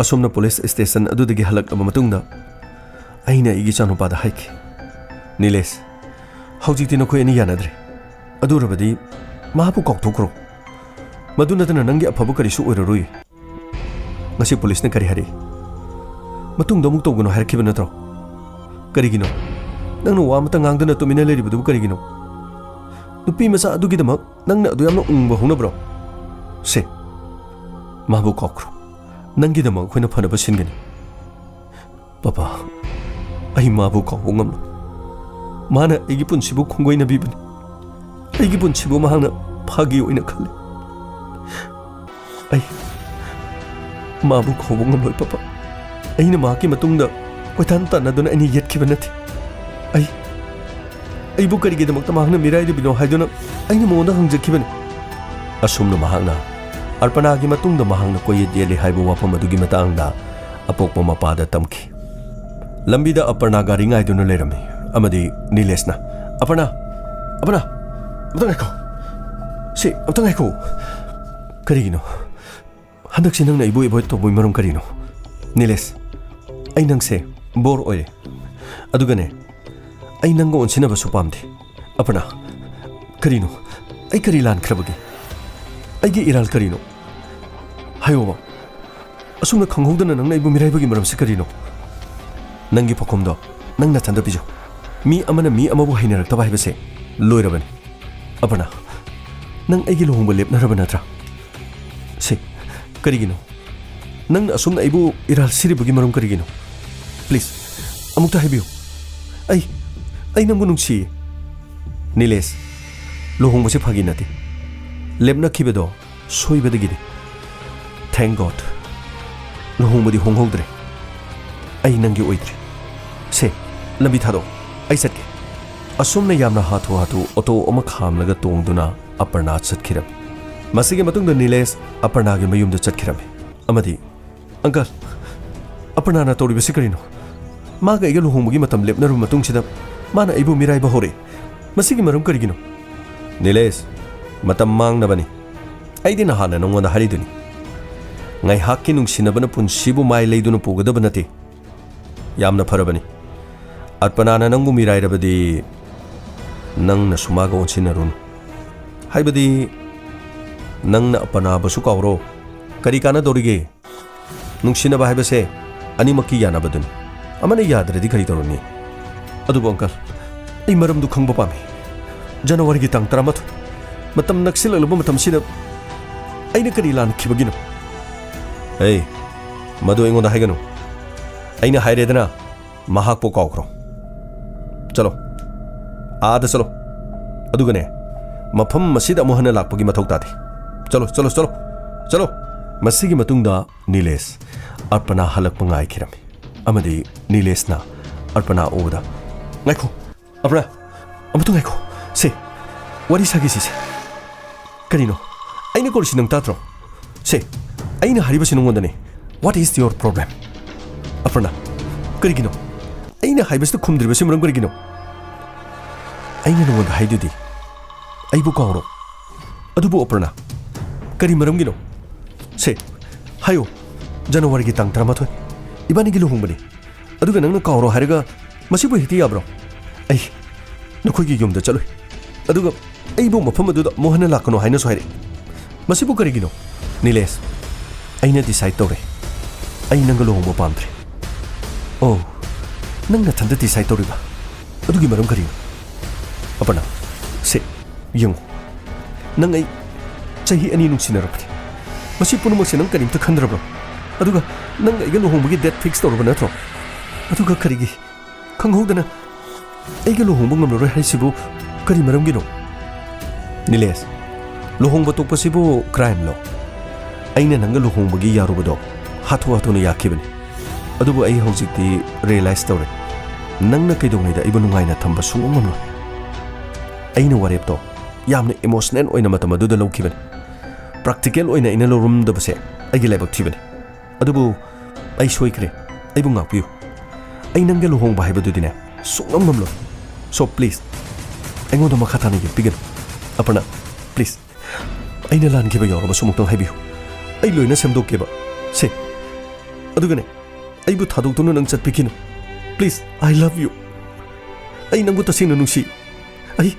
ꯑꯁꯨꯝꯅ ꯄꯨꯂꯤꯁ ꯁ꯭ꯇꯦꯁꯟ ꯑꯗꯨꯗꯒꯤ ꯍꯜꯂꯛꯂꯕ ꯃꯇꯨꯡꯗ ꯑꯩꯅ ꯑꯩꯒꯤ ꯏꯆꯥꯅꯨꯄꯥꯗ ꯍꯥꯏꯈꯤ, "ꯅꯤꯂꯦꯁ, ꯍꯧꯖꯤꯛꯇꯤ ꯅꯈꯣꯏ ꯑꯅꯤ ꯌꯥꯅꯗ꯭ꯔꯦ꯫ ꯑꯗꯨ ꯑꯣꯏꯔꯕꯗꯤ ꯃꯍꯥꯛꯄꯨ ꯀꯥꯎꯊꯣꯛꯈ꯭ꯔꯣ꯫ ꯃꯗꯨ ꯅꯠꯇꯅ ꯅꯪꯒꯤ ꯑꯐꯕ ꯀꯔꯤꯁꯨ ꯑꯣꯏꯔꯔꯣꯏ꯫ ꯉꯁꯤ ꯄꯨꯂꯤꯁꯅ ꯀꯔꯤ ꯍꯥꯏꯔꯛꯏ? ꯃꯇꯨꯡꯗ ꯑꯃꯨꯛ ꯇꯧꯒꯅꯨ ꯍꯥꯏꯔꯛꯈꯤꯕ ꯅꯠꯇ꯭ꯔꯣ? ꯀꯔꯤꯒꯤꯅꯣ? ꯅꯪꯅ ꯋꯥ ꯑꯃꯇ ꯉꯥꯡꯗꯅ ꯇꯨꯃꯤꯟꯅ ꯂꯩꯔꯤꯕꯗꯨꯕꯨ ꯀꯔꯤꯒꯤꯅꯣ? ꯅꯨꯄꯤ ꯃꯆꯥ ꯑꯗꯨꯒꯤꯗꯃꯛ ꯅꯪꯅ ꯑꯗꯨ ꯌꯥꯝꯅ ꯎꯪꯕ ꯍꯧꯅꯕ꯭ꯔꯣ? ꯁꯦ, ꯃꯥꯕꯨ ꯀꯥꯎꯈ꯭ꯔꯣ꯫ ꯅꯪꯒꯤꯗꯃꯛ ꯑꯩꯈꯣꯏꯅ ꯐꯅꯕ ꯁꯤꯟꯒꯅꯤ꯫" "ꯄꯄꯥ, ꯑꯩ ꯃꯥꯕꯨ ꯀꯥꯎꯕ ꯉꯝꯂꯣꯏ꯫ ꯃꯥꯅ ꯑꯩꯒꯤ ꯄꯨꯟꯁꯤꯕꯨ ꯈꯣꯡꯒꯣꯏꯅꯕꯤꯕꯅꯤ꯫ ꯑꯩꯒꯤ ꯄꯨꯟꯁꯤꯕꯨ ꯃꯍꯥꯛꯅ ꯐꯥꯒꯤ ꯑꯣꯏꯅ ꯈꯜꯂꯤ꯫ ꯑꯩ ꯃꯥꯕꯨ ꯀꯥꯎꯕ ꯉꯝꯂꯣꯏ, ꯄꯄꯥ꯫ ꯑꯩꯅ ꯃꯍꯥꯛꯀꯤ ꯃꯇꯨꯡꯗ ꯀꯣꯏꯇꯥꯟ ꯇꯥꯟꯅꯗꯨꯅ ꯑꯩꯅ ꯌꯦꯠꯈꯤꯕ ꯅꯠꯇꯦ꯫ ꯑꯩ, ꯑꯩꯕꯨ ꯀꯔꯤꯒꯤꯗꯃꯛꯇ ꯃꯍꯥꯛꯅ ꯃꯤꯔꯥꯏꯔꯤꯕꯅꯣ ꯍꯥꯏꯗꯨꯅ ꯑꯩꯅ ꯃꯉꯣꯟꯗ ꯍꯪꯖꯈꯤꯕꯅꯤ꯫" ꯑꯁꯨꯝꯅ ꯃꯍꯥꯛꯅ ꯑꯔꯄꯅꯥꯒꯤ ꯃꯇꯨꯡꯗ ꯃꯍꯥꯛꯅ ꯀꯣꯏꯌꯦꯠ ꯌꯦꯠꯂꯤ ꯍꯥꯏꯕ ꯋꯥꯐꯝ ꯑꯗꯨꯒꯤ ꯃꯇꯥꯡꯗ ꯑꯄꯣꯛꯄ ꯃꯄꯥꯗ ꯇꯝꯈꯤ꯫ ꯂꯝꯕꯤꯗ ꯑꯄꯔꯅꯥ ꯒꯥꯔꯤ ꯉꯥꯏꯗꯨꯅ ꯂꯩꯔꯝꯃꯤ ꯑꯃꯗꯤ ꯅꯤꯂꯦꯁꯅ, "ꯑꯄꯔꯅꯥ, ꯑꯄꯔꯅꯥ, ꯑꯝꯇ ꯉꯥꯏꯈꯣ꯫ ꯁꯤ, ꯑꯝꯇ ꯉꯥꯏꯈꯣ꯫ ꯀꯔꯤꯒꯤꯅꯣ? ꯍꯟꯗꯛꯁꯤ ꯅꯪꯅ ꯑꯩꯕꯨ ꯑꯦꯚꯣꯏꯗ ꯇꯧꯕꯒꯤ ꯃꯔꯝ ꯀꯔꯤꯅꯣ?" "ꯅꯤꯂꯦꯁ, ꯑꯩ ꯅꯪꯁꯦ ꯕꯣꯔ ꯑꯣꯏꯔꯦ꯫ ꯑꯗꯨꯒꯅꯦ, ꯑꯩ ꯅꯪꯒ ꯑꯣꯟꯁꯤꯟꯅꯕꯁꯨ ꯄꯥꯝꯗꯦ꯫" "ꯑꯄꯔꯅꯥ, ꯀꯔꯤꯅꯣ? ꯑꯩ ꯀꯔꯤ ꯂꯥꯟꯈ꯭ꯔꯕꯒꯦ? ꯑꯩꯒꯤ ꯏꯔꯥꯜ ꯀꯔꯤꯅꯣ? ꯍꯥꯏꯌꯣꯕ꯫ ꯑꯁꯨꯝꯅ ꯈꯪꯍꯧꯗꯅ ꯅꯪꯅ ꯑꯩꯕꯨ ꯃꯤꯔꯥꯏꯕꯒꯤ ꯃꯔꯝꯁꯤ ꯀꯔꯤꯅꯣ? ꯅꯪꯒꯤ ꯄꯥꯎꯈꯨꯝꯗꯣ ꯅꯪ ꯅꯊꯟꯗ ꯄꯤꯖꯧ꯫ ꯃꯤ ꯑꯃꯅ ꯃꯤ ꯑꯃꯕꯨ ꯍꯩꯅꯔꯛꯇꯕ ꯍꯥꯏꯕꯁꯦ ꯂꯣꯏꯔꯕꯅꯤ꯫ ꯑꯄꯔꯅꯥ, ꯅꯪ ꯑꯩꯒꯤ ꯂꯨꯍꯣꯡꯕ ꯂꯦꯞꯅꯔꯕ ꯅꯠꯇ꯭ꯔꯥ? ꯁꯤ, ꯀꯔꯤꯒꯤꯅꯣ? ꯅꯪꯅ ꯑꯁꯨꯝꯅ ꯑꯩꯕꯨ ꯏꯔꯥꯜ ꯁꯤꯔꯤꯕꯒꯤ ꯃꯔꯝ ꯀꯔꯤꯒꯤꯅꯣ? ꯄ꯭ꯂꯤꯖ, ꯑꯃꯨꯛꯇ ꯍꯥꯏꯕꯤꯌꯨ꯫ ꯑꯩ, ꯑꯩ ꯅꯪꯕꯨ ꯅꯨꯡꯁꯤꯌꯦ꯫" "ꯅꯤꯂꯦꯁ, ꯂꯨꯍꯣꯡꯕꯁꯦ ꯐꯥꯒꯤ ꯅꯠꯇꯦ꯫ ꯂꯦꯞꯅꯈꯤꯕꯗꯣ ꯁꯣꯏꯕꯗꯒꯤꯅꯤ꯫ Thank God, ꯂꯨꯍꯣꯡꯕꯗꯤ ꯍꯣꯡꯍꯧꯗ꯭ꯔꯦ꯫ ꯑꯩ ꯅꯪꯒꯤ ꯑꯣꯏꯗ꯭ꯔꯦ꯫ ꯁꯦ, ꯂꯝꯕꯤ ꯊꯥꯗꯣꯛ, ꯑꯩ ꯆꯠꯀꯦ꯫ ꯑꯁꯨꯝꯅ ꯌꯥꯝꯅ ꯍꯥꯊꯨ ꯍꯥꯊꯨ ꯑꯣꯇꯣ ꯑꯃ ꯈꯥꯝꯂꯒ ꯇꯣꯡꯗꯨꯅ ꯑꯄꯔꯅꯥ ꯆꯠꯈꯤꯔꯝꯃꯤ꯫ ꯃꯁꯤꯒꯤ ꯃꯇꯨꯡꯗ ꯅꯤꯂꯦꯁ ꯑꯄꯔꯅꯥꯒꯤ ꯃꯌꯨꯝꯗ ꯆꯠꯈꯤꯔꯝꯃꯤ ꯑꯃꯗꯤ "ꯑꯪꯀꯜ, ꯑꯄꯔꯅꯥꯅ ꯇꯧꯔꯤꯕꯁꯤ ꯀꯔꯤꯅꯣ? ꯃꯥꯒ ꯑꯩꯒ ꯂꯨꯍꯣꯡꯕꯒꯤ ꯃꯇꯝ ꯂꯦꯞꯅꯔꯕ ꯃꯇꯨꯡꯁꯤꯗ ꯃꯥꯅ ꯑꯩꯕꯨ ꯃꯤꯔꯥꯏꯕ ꯍꯧꯔꯛꯏ꯫ ꯃꯁꯤꯒꯤ ꯃꯔꯝ ꯀꯔꯤꯒꯤꯅꯣ?" "ꯅꯤꯂꯦꯁ, ꯃꯇꯝ ꯃꯥꯡꯅꯕꯅꯤ꯫ ꯑꯩꯗꯤ ꯅꯍꯥꯟꯅ ꯅꯉꯣꯟꯗ ꯍꯥꯏꯔꯤꯗꯨꯅꯤ꯫ ꯉꯥꯏꯍꯥꯛꯀꯤ ꯅꯨꯡꯁꯤꯅꯕꯅ ꯄꯨꯟꯁꯤꯕꯨ ꯃꯥꯏ ꯂꯩꯗꯨꯅ ꯄꯨꯒꯗꯕ ꯅꯠꯇꯦ꯫ ꯌꯥꯝꯅ ꯐꯔꯕꯅꯤ꯫ ꯑꯔꯄꯅꯥꯅ ꯅꯪꯕꯨ ꯃꯤꯔꯥꯏꯔꯕꯗꯤ ꯅꯪꯅꯁꯨ ꯃꯥꯒ ꯑꯣꯟꯁꯤꯟꯅꯔꯨꯅꯨ꯫ ꯍꯥꯏꯕꯗꯤ ꯅꯪꯅ ꯑꯔꯄꯅꯥꯕꯨꯁꯨ ꯀꯥꯎꯔꯣ꯫ ꯀꯔꯤ ꯀꯥꯟꯅꯗꯧꯔꯤꯒꯦ? ꯅꯨꯡꯁꯤꯅꯕ ꯍꯥꯏꯕꯁꯦ ꯑꯅꯤꯃꯛꯀꯤ ꯌꯥꯅꯕꯗꯨꯅꯤ꯫ ꯑꯃꯅ ꯌꯥꯗ꯭ꯔꯗꯤ ꯀꯔꯤ ꯇꯧꯔꯨꯅꯤ? ꯑꯗꯨꯕꯨ ꯑꯪꯀꯜ, ꯑꯩ ꯃꯔꯝꯗꯨ ꯈꯪꯕ ꯄꯥꯝꯃꯤ꯫ ꯖꯅꯋꯥꯔꯤꯒꯤ ꯇꯥꯡ ꯇꯔꯥꯃꯥꯊꯣꯏ, ꯃꯇꯝ ꯅꯛꯁꯤꯜꯂꯛꯂꯕ ꯃꯇꯝꯁꯤꯗ ꯑꯩꯅ ꯀꯔꯤ ꯂꯥꯟꯈꯤꯕꯒꯤꯅꯣ?" "ꯑꯦ, ꯃꯗꯨ ꯑꯩꯉꯣꯟꯗ ꯍꯥꯏꯒꯅꯨ꯫ ꯑꯩꯅ ꯍꯥꯏꯔꯦꯗꯅ, ꯃꯍꯥꯛꯄꯨ ꯀꯥꯎꯈ꯭ꯔꯣ꯫ ꯆꯠꯂꯣ, ꯑꯥꯗ ꯆꯠꯂꯣ꯫ ꯑꯗꯨꯒꯅꯦ, ꯃꯐꯝ ꯑꯁꯤꯗ ꯑꯃꯨꯛ ꯍꯟꯅ ꯂꯥꯛꯄꯒꯤ ꯃꯊꯧ ꯇꯥꯗꯦ꯫ ꯆꯠꯂꯣ, ꯆꯠꯂꯣ, ꯆꯠꯂꯣ, ꯆꯠꯂꯣ!" ꯃꯁꯤꯒꯤ ꯃꯇꯨꯡꯗ ꯅꯤꯂꯦꯁ ꯑꯔꯄꯅꯥ ꯍꯜꯂꯛꯄ ꯉꯥꯏꯈꯤꯔꯝꯃꯤ ꯑꯃꯗꯤ ꯅꯤꯂꯦꯁꯅ ꯑꯔꯄꯅꯥ ꯎꯕꯗ, "ꯉꯥꯏꯈꯣ, ꯑꯔꯄꯅꯥ, ꯑꯃꯨꯛꯇ ꯉꯥꯏꯈꯣ꯫ ꯁꯦ, ꯋꯥꯔꯤ ꯁꯥꯈꯤꯁꯤꯁꯦ꯫ ꯀꯔꯤꯅꯣ? ꯑꯩꯅ ꯀꯧꯔꯤꯁꯤ ꯅꯪ ꯇꯥꯗ꯭ꯔꯣ? ꯁꯦ, ꯑꯩꯅ ꯍꯥꯏꯔꯤꯕꯁꯤ ꯅꯉꯣꯟꯗꯅꯦ꯫ What is your problem? ꯑꯔꯄꯅꯥ, ꯀꯔꯤꯒꯤꯅꯣ? ꯑꯩꯅ ꯍꯥꯏꯕꯁꯤꯗ ꯈꯨꯝꯗ꯭ꯔꯤꯕꯁꯤ ꯃꯔꯝ ꯀꯔꯤꯒꯤꯅꯣ? ꯑꯩꯅ ꯅꯉꯣꯟꯗ ꯍꯥꯏꯗꯨꯗꯤ, ꯑꯩꯕꯨ ꯀꯥꯎꯔꯣ꯫ ꯑꯗꯨꯕꯨ ꯑꯔꯄꯅꯥ, ꯀꯔꯤ ꯃꯔꯝꯒꯤꯅꯣ? ꯁꯦ, ꯍꯥꯏꯌꯣ꯫ ꯖꯅꯋꯥꯔꯤꯒꯤ ꯇꯥꯡ ꯇꯔꯥꯃꯥꯊꯣꯏ ꯏꯕꯥꯅꯤꯒꯤ ꯂꯨꯍꯣꯡꯕꯅꯤ꯫ ꯑꯗꯨꯒ ꯅꯪꯅ ꯀꯥꯎꯔꯣ ꯍꯥꯏꯔꯒ ꯃꯁꯤꯕꯨ ꯍꯦꯛꯇ ꯌꯥꯕ꯭ꯔꯣ? ꯑꯩ ꯅꯈꯣꯏꯒꯤ ꯌꯨꯝꯗ ꯆꯠꯂꯨꯏ꯫ ꯑꯗꯨꯒ ꯑꯩꯕꯨ ꯃꯐꯝ ꯑꯗꯨꯗ ꯑꯃꯨꯛ ꯍꯟꯅ ꯂꯥꯛꯀꯅꯨ ꯍꯥꯏꯅꯁꯨ ꯍꯥꯏꯔꯛꯏ꯫ ꯃꯁꯤꯕꯨ ꯀꯔꯤꯒꯤꯅꯣ?" "ꯅꯤꯂꯦꯁ, ꯑꯩꯅ decide ꯇꯧꯔꯦ꯫ ꯑꯩ ꯅꯪꯒ ꯂꯨꯍꯣꯡꯕ ꯄꯥꯝꯗ꯭ꯔꯦ꯫" "ꯑꯣ, ꯅꯪ ꯅꯊꯟꯇ decide ꯇꯧꯔꯤꯕ? ꯑꯗꯨꯒꯤ ꯃꯔꯝ ꯀꯔꯤꯅꯣ?" "ꯑꯔꯄꯅꯥ, ꯁꯦ, ꯌꯦꯡꯉꯨ꯫ ꯅꯪ ꯑꯩ ꯆꯍꯤ ꯑꯅꯤ ꯅꯨꯡꯁꯤꯅꯔꯛꯄꯅꯤ꯫ ꯃꯁꯤ ꯄꯨꯝꯅꯃꯛꯁꯦ ꯅꯪ ꯀꯔꯤꯝꯇ ꯈꯟꯗ꯭ꯔꯕ꯭ꯔꯣ? ꯑꯗꯨꯒ ꯅꯪ ꯑꯩꯒ ꯂꯨꯍꯣꯡꯕꯒꯤ date fix ꯇꯧꯔꯕ ꯅꯠꯇ꯭ꯔꯣ? ꯑꯗꯨꯒ ꯀꯔꯤꯒꯤ ꯈꯪꯍꯧꯗꯅ ꯑꯩꯒ ꯂꯨꯍꯣꯡꯕ ꯉꯝꯂꯔꯣꯏ ꯍꯥꯏꯁꯤꯕꯨ ꯀꯔꯤ ꯃꯔꯝꯒꯤꯅꯣ?" "ꯅꯤꯂꯦꯁ, ꯂꯨꯍꯣꯡꯕ ꯇꯣꯛꯄꯁꯤꯕꯨ crime ꯂꯣ? ꯑꯩꯅ ꯅꯪꯒ ꯂꯨꯍꯣꯡꯕꯒꯤ ꯌꯥꯔꯨꯕꯗꯣ ꯍꯥꯊꯨ ꯍꯥꯊꯨꯅ ꯌꯥꯈꯤꯕꯅꯤ꯫ ꯑꯗꯨꯕꯨ ꯑꯩ ꯍꯧꯖꯤꯛꯇꯤ realize ꯇꯧꯔꯦ꯫ ꯅꯪꯅ ꯀꯩꯗꯧꯉꯩꯗ ꯑꯩꯕꯨ ꯅꯨꯡꯉꯥꯏꯅ ꯊꯝꯕ ꯁꯨꯡꯉꯝ ꯉꯝꯂꯣꯏ꯫ ꯑꯩꯅ ꯋꯥꯔꯦꯞꯇꯣ ꯌꯥꯝꯅ ꯏꯃꯣꯁꯅꯦꯜ ꯑꯣꯏꯅ ꯃꯇꯝ ꯑꯗꯨꯗ ꯂꯧꯈꯤꯕꯅꯤ꯫ ꯄ꯭ꯔꯥꯛꯇꯤꯀꯦꯜ ꯑꯣꯏꯅ ꯑꯩꯅ ꯂꯧꯔꯝꯗꯕꯁꯦ ꯑꯩꯒꯤ ꯂꯥꯏꯕꯛ ꯊꯤꯕꯅꯤ꯫ ꯑꯗꯨꯕꯨ ꯑꯩ ꯁꯣꯏꯈ꯭ꯔꯦ, ꯑꯩꯕꯨ ꯉꯥꯛꯄꯤꯌꯨ꯫ ꯑꯩ ꯅꯪꯒ ꯂꯨꯍꯣꯡꯕ ꯍꯥꯏꯕꯗꯨꯗꯤꯅꯦ ꯁꯨꯡꯉꯝ ꯉꯝꯂꯣꯏ꯫ ꯁꯣ ꯄ꯭ꯂꯤꯖ, ꯑꯩꯉꯣꯟꯗ ꯃꯈꯥ ꯇꯥꯅ ꯌꯦꯠꯄꯤꯒꯅꯨ꯫ ꯑꯄꯔꯅꯥ, ꯄ꯭ꯂꯤꯖ, ꯑꯩꯅ ꯂꯥꯟꯈꯤꯕ ꯌꯥꯎꯔꯕꯁꯨ ꯑꯃꯨꯛꯇꯪ ꯍꯥꯏꯕꯤꯌꯨ꯫ ꯑꯩ ꯂꯣꯏꯅ ꯁꯦꯝꯗꯣꯛꯀꯦꯕ꯫ ꯁꯦ, ꯑꯗꯨꯒꯅꯦ, ꯑꯩꯕꯨ ꯊꯥꯗꯣꯛꯇꯨꯅ ꯅꯪ ꯆꯠꯄꯤꯈꯤꯅꯨ꯫ Please, I love you꯫ ꯑꯩ ꯅꯪꯕꯨ ꯇꯁꯦꯡꯅ ꯅꯨꯡꯁꯤ꯫ ꯑꯩ,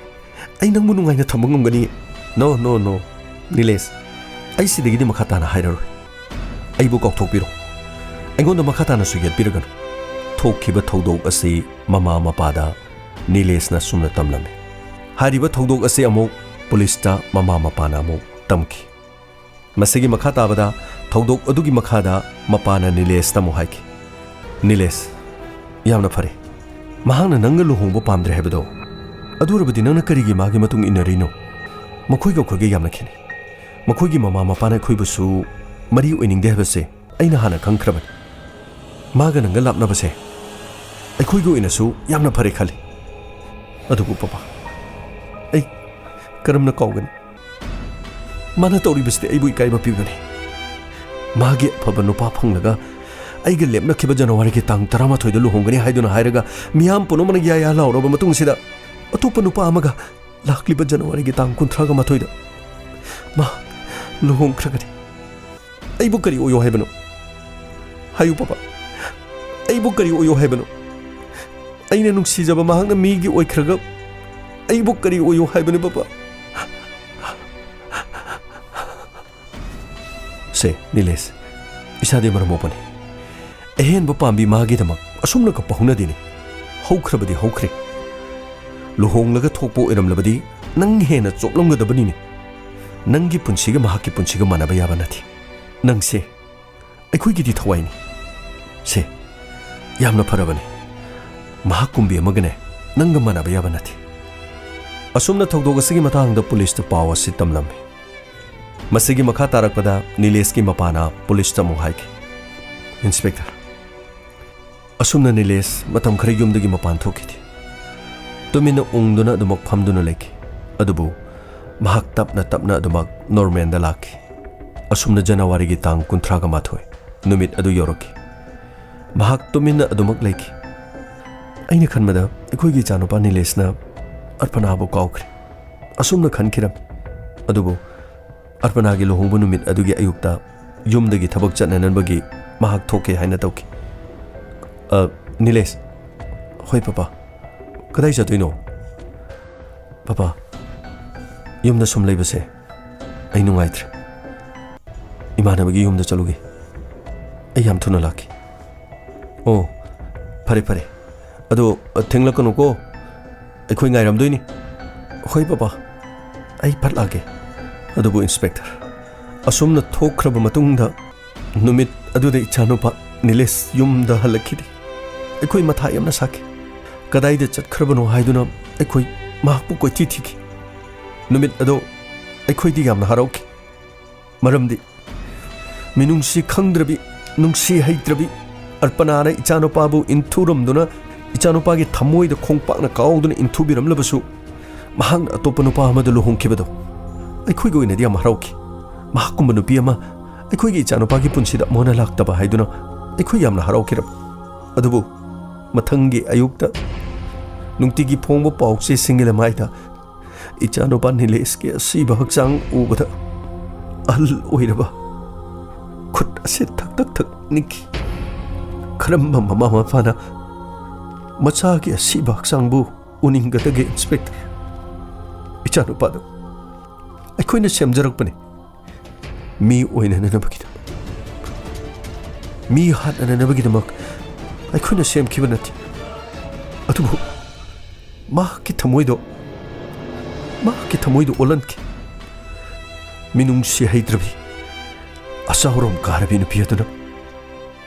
ꯑꯩ ꯅꯪꯕꯨ ꯅꯨꯡꯉꯥꯏꯅ ꯊꯝꯕ ꯉꯝꯒꯅꯤ꯫ ꯅꯣ, ꯅꯣ, ꯅꯣ, ꯅꯤꯂꯦꯁ, ꯑꯩ ꯁꯤꯗꯒꯤꯗꯤ ꯃꯈꯥ ꯇꯥꯅ ꯍꯥꯏꯔꯔꯣꯏ꯫ ꯑꯩꯕꯨ ꯀꯥꯎꯊꯣꯛꯄꯤꯔꯣ꯫ ꯑꯩꯉꯣꯟꯗ ꯃꯈꯥ ꯇꯥꯅꯁꯨ ꯌꯦꯠꯄꯤꯔꯒꯅꯨ꯫ ꯊꯣꯛꯈꯤꯕ ꯊꯧꯗꯣꯛ ꯑꯁꯤ ꯃꯃꯥ ꯃꯄꯥꯗ ꯅꯤꯂꯦꯁꯅ ꯁꯨꯝꯅ ꯇꯝꯂꯝꯃꯤ꯫ ꯍꯥꯏꯔꯤꯕ ꯊꯧꯗꯣꯛ ꯑꯁꯤ ꯑꯃꯨꯛ ꯄꯨꯂꯤꯁꯇ ꯃꯃꯥ ꯃꯄꯥꯅ ꯑꯃꯨꯛ ꯇꯝꯈꯤ꯫ ꯃꯁꯤꯒꯤ ꯃꯈꯥ ꯇꯥꯕꯗ ꯊꯧꯗꯣꯛ ꯑꯗꯨꯒꯤ ꯃꯈꯥꯗ ꯃꯄꯥꯅ ꯅꯤꯂꯦꯁꯇ ꯑꯃꯨꯛ ꯍꯥꯏꯈꯤ, "ꯅꯤꯂꯦꯁ, ꯌꯥꯝꯅ ꯐꯔꯦ꯫ ꯃꯍꯥꯛꯅ ꯅꯪꯒ ꯂꯨꯍꯣꯡꯕ ꯄꯥꯝꯗ꯭ꯔꯦ ꯍꯥꯏꯕꯗꯣ꯫ ꯑꯗꯨ ꯑꯣꯏꯔꯕꯗꯤ ꯅꯪꯅ ꯀꯔꯤꯒꯤ ꯃꯥꯒꯤ ꯃꯇꯨꯡ ꯏꯟꯅꯔꯤꯅꯣ? ꯃꯈꯣꯏꯒ ꯑꯩꯈꯣꯏꯒ ꯌꯥꯝꯅ ꯈꯦꯠꯅꯩ꯫ ꯃꯈꯣꯏꯒꯤ ꯃꯃꯥ ꯃꯄꯥꯅ ꯑꯩꯈꯣꯏꯕꯨꯁꯨ ꯃꯔꯤ ꯑꯣꯏꯅꯤꯡꯗꯦ ꯍꯥꯏꯕꯁꯦ ꯑꯩꯅ ꯍꯥꯟꯅ ꯈꯪꯈ꯭ꯔꯕꯅꯤ꯫ ꯃꯥꯒ ꯅꯪꯒ ꯂꯥꯞꯅꯕꯁꯦ ꯑꯩꯈꯣꯏꯒꯤ ꯑꯣꯏꯅꯁꯨ ꯌꯥꯝꯅ ꯐꯔꯦ ꯈꯜꯂꯤ꯫ ꯑꯗꯨꯕꯨ ꯄꯄꯥ, ꯑꯩ ꯀꯔꯝꯅ ꯀꯥꯎꯒꯅꯤ? ꯃꯥꯅ ꯇꯧꯔꯤꯕꯁꯤꯗꯤ ꯑꯩꯕꯨ ꯏꯀꯥꯏꯕ ꯄꯤꯕꯅꯤ꯫ ꯃꯥꯒꯤ ꯑꯐꯕ ꯅꯨꯄꯥ ꯐꯪꯂꯒ ꯑꯩꯒ ꯂꯦꯞꯅꯈꯤꯕ ꯖꯅꯋꯥꯔꯤꯒꯤ ꯇꯥꯡ ꯇꯔꯥꯃꯥꯊꯣꯏꯗ ꯂꯨꯍꯣꯡꯒꯅꯤ ꯍꯥꯏꯗꯨꯅ ꯍꯥꯏꯔꯒ ꯃꯤꯌꯥꯝ ꯄꯨꯝꯅꯃꯛꯅ ꯌꯥ ꯌꯥ ꯂꯥꯎꯔꯕ ꯃꯇꯨꯡꯁꯤꯗ ꯑꯇꯣꯞꯄ ꯅꯨꯄꯥ ꯑꯃꯒ ꯂꯥꯛꯂꯤꯕ ꯖꯅꯋꯥꯔꯤꯒꯤ ꯇꯥꯡ ꯀꯨꯟꯊ꯭ꯔꯥꯒ ꯃꯥꯊꯣꯏꯗ ꯃꯥ ꯂꯨꯍꯣꯡꯈ꯭ꯔꯒꯅꯤ꯫ ꯑꯩꯕꯨ ꯀꯔꯤ ꯑꯣꯏꯌꯣ ꯍꯥꯏꯕꯅꯣ? ꯍꯥꯏꯌꯨ ꯄꯄꯥ, ꯑꯩꯕꯨ ꯀꯔꯤ ꯑꯣꯏꯌꯣ ꯍꯥꯏꯕꯅꯣ? ꯑꯩꯅ ꯅꯨꯡꯁꯤꯖꯕ ꯃꯍꯥꯛꯅ ꯃꯤꯒꯤ ꯑꯣꯏꯈ꯭ꯔꯒ ꯑꯩꯕꯨ ꯀꯔꯤ ꯑꯣꯏꯌꯣ ꯍꯥꯏꯕꯅꯣ ꯄꯄꯥ? ꯁꯦ ꯅꯤꯂꯦꯁ, ꯏꯁꯥꯗꯤ ꯃꯔꯝ ꯃꯣꯛꯄꯅꯤ꯫ ꯑꯍꯦꯟꯕ ꯄꯥꯝꯕꯤ ꯃꯥꯒꯤꯗꯃꯛ ꯑꯁꯨꯝꯅ ꯀꯞꯄ ꯍꯧꯅꯗꯦꯅꯦ꯫ ꯍꯧꯈ꯭ꯔꯕꯗꯤ ꯍꯧꯈ꯭ꯔꯦ꯫ ꯂꯨꯍꯣꯡꯂꯒ ꯊꯣꯛꯄ ꯑꯣꯏꯔꯝꯂꯕꯗꯤ ꯅꯪ ꯍꯦꯟꯅ ꯆꯣꯞꯂꯝꯒꯗꯕꯅꯤꯅꯦ꯫ ꯅꯪꯒꯤ ꯄꯨꯟꯁꯤꯒ ꯃꯍꯥꯛꯀꯤ ꯄꯨꯟꯁꯤꯒ ꯃꯥꯟꯅꯕ ꯌꯥꯕ ꯅꯠꯇꯦ꯫ ꯅꯪꯁꯦ ꯑꯩꯈꯣꯏꯒꯤꯗꯤ ꯊꯋꯥꯏꯅꯤ꯫ ꯁꯦ, ꯌꯥꯝꯅ ꯐꯔꯕꯅꯤ꯫ ꯃꯍꯥꯛ ꯀꯨꯝꯕꯤ ꯑꯃꯒꯅꯦ ꯅꯪꯒ ꯃꯥꯟꯅꯕ ꯌꯥꯕ ꯅꯠꯇꯦ꯫ ꯑꯁꯨꯝꯅ ꯊꯧꯗꯣꯛ ꯑꯁꯤꯒꯤ ꯃꯇꯥꯡꯗ ꯄꯨꯂꯤꯁꯇ ꯄꯥꯎ ꯑꯁꯤ ꯇꯝꯂꯝꯃꯤ꯫ ꯃꯁꯤꯒꯤ ꯃꯈꯥ ꯇꯥꯔꯛꯄꯗ ꯅꯤꯂꯦꯁꯀꯤ ꯃꯄꯥꯅ ꯄꯨꯂꯤꯁꯇ ꯑꯃꯨꯛ ꯍꯥꯏꯈꯤ, "ꯏꯟꯁꯄꯦꯛꯇꯔ, ꯑꯁꯨꯝꯅ ꯅꯤꯂꯦꯁ ꯃꯇꯝ ꯈꯔ ꯌꯨꯝꯗꯒꯤ ꯃꯄꯥꯟ ꯊꯣꯛꯈꯤꯗꯦ꯫ ꯇꯨꯃꯤꯟꯅ ꯎꯪꯗꯨꯅ ꯑꯗꯨꯃꯛ ꯐꯝꯗꯨꯅ ꯂꯩꯈꯤ꯫ ꯑꯗꯨꯕꯨ ꯃꯍꯥꯛ ꯇꯞꯅ ꯇꯞꯅ ꯑꯗꯨꯃꯛ ꯅꯣꯔꯃꯦꯜꯗ ꯂꯥꯛꯈꯤ꯫ ꯑꯁꯨꯝꯅ ꯖꯅꯋꯥꯔꯤꯒꯤ ꯇꯥꯡ ꯀꯨꯟꯊ꯭ꯔꯥꯒ ꯃꯥꯊꯣꯏ ꯅꯨꯃꯤꯠ ꯑꯗꯨ ꯌꯧꯔꯛꯈꯤ꯫ ꯃꯍꯥꯛ ꯇꯨꯃꯤꯟꯅ ꯑꯗꯨꯃꯛ ꯂꯩꯈꯤ꯫ ꯑꯩꯅ ꯈꯟꯕꯗ ꯑꯩꯈꯣꯏꯒꯤ ꯏꯆꯥꯅꯨꯄꯥ ꯅꯤꯂꯦꯁꯅ ꯑꯔꯄꯅꯥꯕꯨ ꯀꯥꯎꯈ꯭ꯔꯦ꯫ ꯑꯁꯨꯝꯅ ꯈꯟꯈꯤꯔꯝꯃꯤ꯫ ꯑꯗꯨꯕꯨ ꯑꯔꯄꯅꯥꯒꯤ ꯂꯨꯍꯣꯡꯕ ꯅꯨꯃꯤꯠ ꯑꯗꯨꯒꯤ ꯑꯌꯨꯛꯇ ꯌꯨꯝꯗꯒꯤ ꯊꯕꯛ ꯆꯠꯅꯅꯕꯒꯤ ꯃꯍꯥꯛ ꯊꯣꯛꯀꯦ ꯍꯥꯏꯅ ꯇꯧꯈꯤ꯫ "ꯑ, ꯅꯤꯂꯦꯁ꯫" "ꯍꯣꯏ, ꯄꯄꯥ꯫" "ꯀꯗꯥꯏ ꯆꯠꯇꯣꯏꯅꯣ?" "ꯄꯄꯥ, ꯌꯨꯝꯗ ꯁꯨꯝ ꯂꯩꯕꯁꯦ ꯑꯩ ꯅꯨꯡꯉꯥꯏꯇ꯭ꯔꯦ꯫ ꯏꯃꯥꯟꯅꯕꯒꯤ ꯌꯨꯝꯗ ꯆꯠꯂꯨꯒꯦ꯫ ꯑꯩ ꯌꯥꯝ ꯊꯨꯅ ꯂꯥꯛꯀꯦ꯫" "ꯑꯣ, ꯐꯔꯦ, ꯐꯔꯦ꯫ ꯑꯗꯣ, ꯊꯦꯡꯂꯛꯀꯅꯨꯀꯣ꯫ ꯑꯩꯈꯣꯏ ꯉꯥꯏꯔꯝꯗꯣꯏꯅꯤ꯫" "ꯍꯣꯏ, ꯄꯄꯥ꯫ ꯑꯩ ꯐꯠ ꯂꯥꯛꯀꯦ꯫" ꯑꯗꯨꯕꯨ ꯏꯟꯁꯄꯦꯛꯇꯔ, ꯑꯁꯨꯝꯅ ꯊꯣꯛꯈ꯭ꯔꯕ ꯃꯇꯨꯡꯗ ꯅꯨꯃꯤꯠ ꯑꯗꯨꯗ ꯏꯆꯥꯅꯨꯄꯥ ꯅꯤꯂꯦꯁ ꯌꯨꯝꯗ ꯍꯜꯂꯛꯈꯤꯗꯦ꯫ ꯑꯩꯈꯣꯏ ꯃꯊꯥ ꯌꯥꯝꯅ ꯁꯥꯈꯤ꯫ ꯀꯗꯥꯏꯗ ꯆꯠꯈ꯭ꯔꯕꯅꯣ ꯍꯥꯏꯗꯨꯅ ꯑꯩꯈꯣꯏ ꯃꯍꯥꯛꯄꯨ ꯀꯣꯏꯊꯤ ꯊꯤꯈꯤ꯫ ꯅꯨꯃꯤꯠ ꯑꯗꯣ ꯑꯩꯈꯣꯏꯗꯤ ꯌꯥꯝꯅ ꯍꯔꯥꯎꯈꯤ꯫ ꯃꯔꯝꯗꯤ ꯃꯤꯅꯨꯡꯁꯤ ꯈꯪꯗ꯭ꯔꯕꯤ, ꯅꯨꯡꯁꯤ ꯍꯩꯇ꯭ꯔꯕꯤ ꯑꯔꯄꯅꯥꯅ ꯏꯆꯥꯅꯨꯄꯥꯕꯨ ꯏꯟꯊꯨꯔꯝꯗꯨꯅ, ꯏꯆꯥꯅꯨꯄꯥꯒꯤ ꯊꯃꯣꯏꯗ ꯈꯣꯡꯄꯥꯛꯅ ꯀꯥꯎꯗꯨꯅ ꯏꯟꯊꯨꯕꯤꯔꯝꯂꯕꯁꯨ, ꯃꯍꯥꯛꯅ ꯑꯇꯣꯞꯄ ꯅꯨꯄꯥ ꯑꯃꯗ ꯂꯨꯍꯣꯡꯈꯤꯕꯗꯣ ꯑꯩꯈꯣꯏꯒꯤ ꯑꯣꯏꯅꯗꯤ ꯌꯥꯝ ꯍꯔꯥꯎꯈꯤ꯫ ꯃꯍꯥꯛꯀꯨꯝꯕ ꯅꯨꯄꯤ ꯑꯃ ꯑꯩꯈꯣꯏꯒꯤ ꯏꯆꯥꯅꯨꯄꯥꯒꯤ ꯄꯨꯟꯁꯤꯗ ꯑꯃꯨꯛ ꯍꯟꯅ ꯂꯥꯛꯇꯕ ꯍꯥꯏꯗꯨꯅ ꯑꯩꯈꯣꯏ ꯌꯥꯝꯅ ꯍꯔꯥꯎꯈꯤꯔꯝꯃꯤ꯫ ꯑꯗꯨꯕꯨ ꯃꯊꯪꯒꯤ ꯑꯌꯨꯛꯇ ꯅꯨꯡꯇꯤꯒꯤ ꯐꯣꯡꯕ ꯄꯥꯎꯆꯦꯁꯤꯡꯒꯤ ꯂꯃꯥꯏꯗ ꯏꯆꯥꯅꯨꯄꯥ ꯅꯤꯂꯦꯁꯀꯤ ꯑꯁꯤꯕ ꯍꯛꯆꯥꯡ ꯎꯕꯗ ꯑꯍꯜ ꯑꯣꯏꯔꯕ ꯈꯨꯠ ꯑꯁꯤ ꯊꯛ ꯊꯛ ꯊꯛ ꯅꯤꯛꯈꯤ꯫ ꯀꯔꯝꯕ ꯃꯃꯥ ꯃꯄꯥꯅ ꯃꯆꯥꯒꯤ ꯑꯁꯤꯕ ꯍꯛꯆꯥꯡꯕꯨ ꯎꯅꯤꯡꯒꯗꯒꯦ, ꯏꯟꯁꯄꯦꯛꯇꯔ? ꯏꯆꯥꯅꯨꯄꯥꯗꯨ ꯑꯩꯈꯣꯏꯅ ꯁꯦꯝꯖꯔꯛꯄꯅꯤ꯫ ꯃꯤ ꯑꯣꯏꯅꯅꯕꯒꯤꯗꯃꯛ, ꯃꯤ ꯍꯥꯠꯅꯅꯕꯒꯤꯗꯃꯛ ꯑꯩꯈꯣꯏꯅ ꯁꯦꯝꯈꯤꯕ ꯅꯠꯇꯦ꯫ ꯑꯗꯨꯕꯨ ꯃꯍꯥꯛꯀꯤ ꯊꯃꯣꯏꯗꯣ, ꯃꯍꯥꯛꯀꯤ ꯊꯃꯣꯏꯗꯣ ꯑꯣꯜꯍꯟꯈꯤ꯫ ꯃꯤꯅꯨꯡꯁꯤ ꯍꯩꯇ꯭ꯔꯕꯤ, ꯑꯆꯥꯎꯔꯣꯝ ꯀꯥꯔꯕꯤ ꯅꯨꯄꯤ ꯑꯗꯨꯅ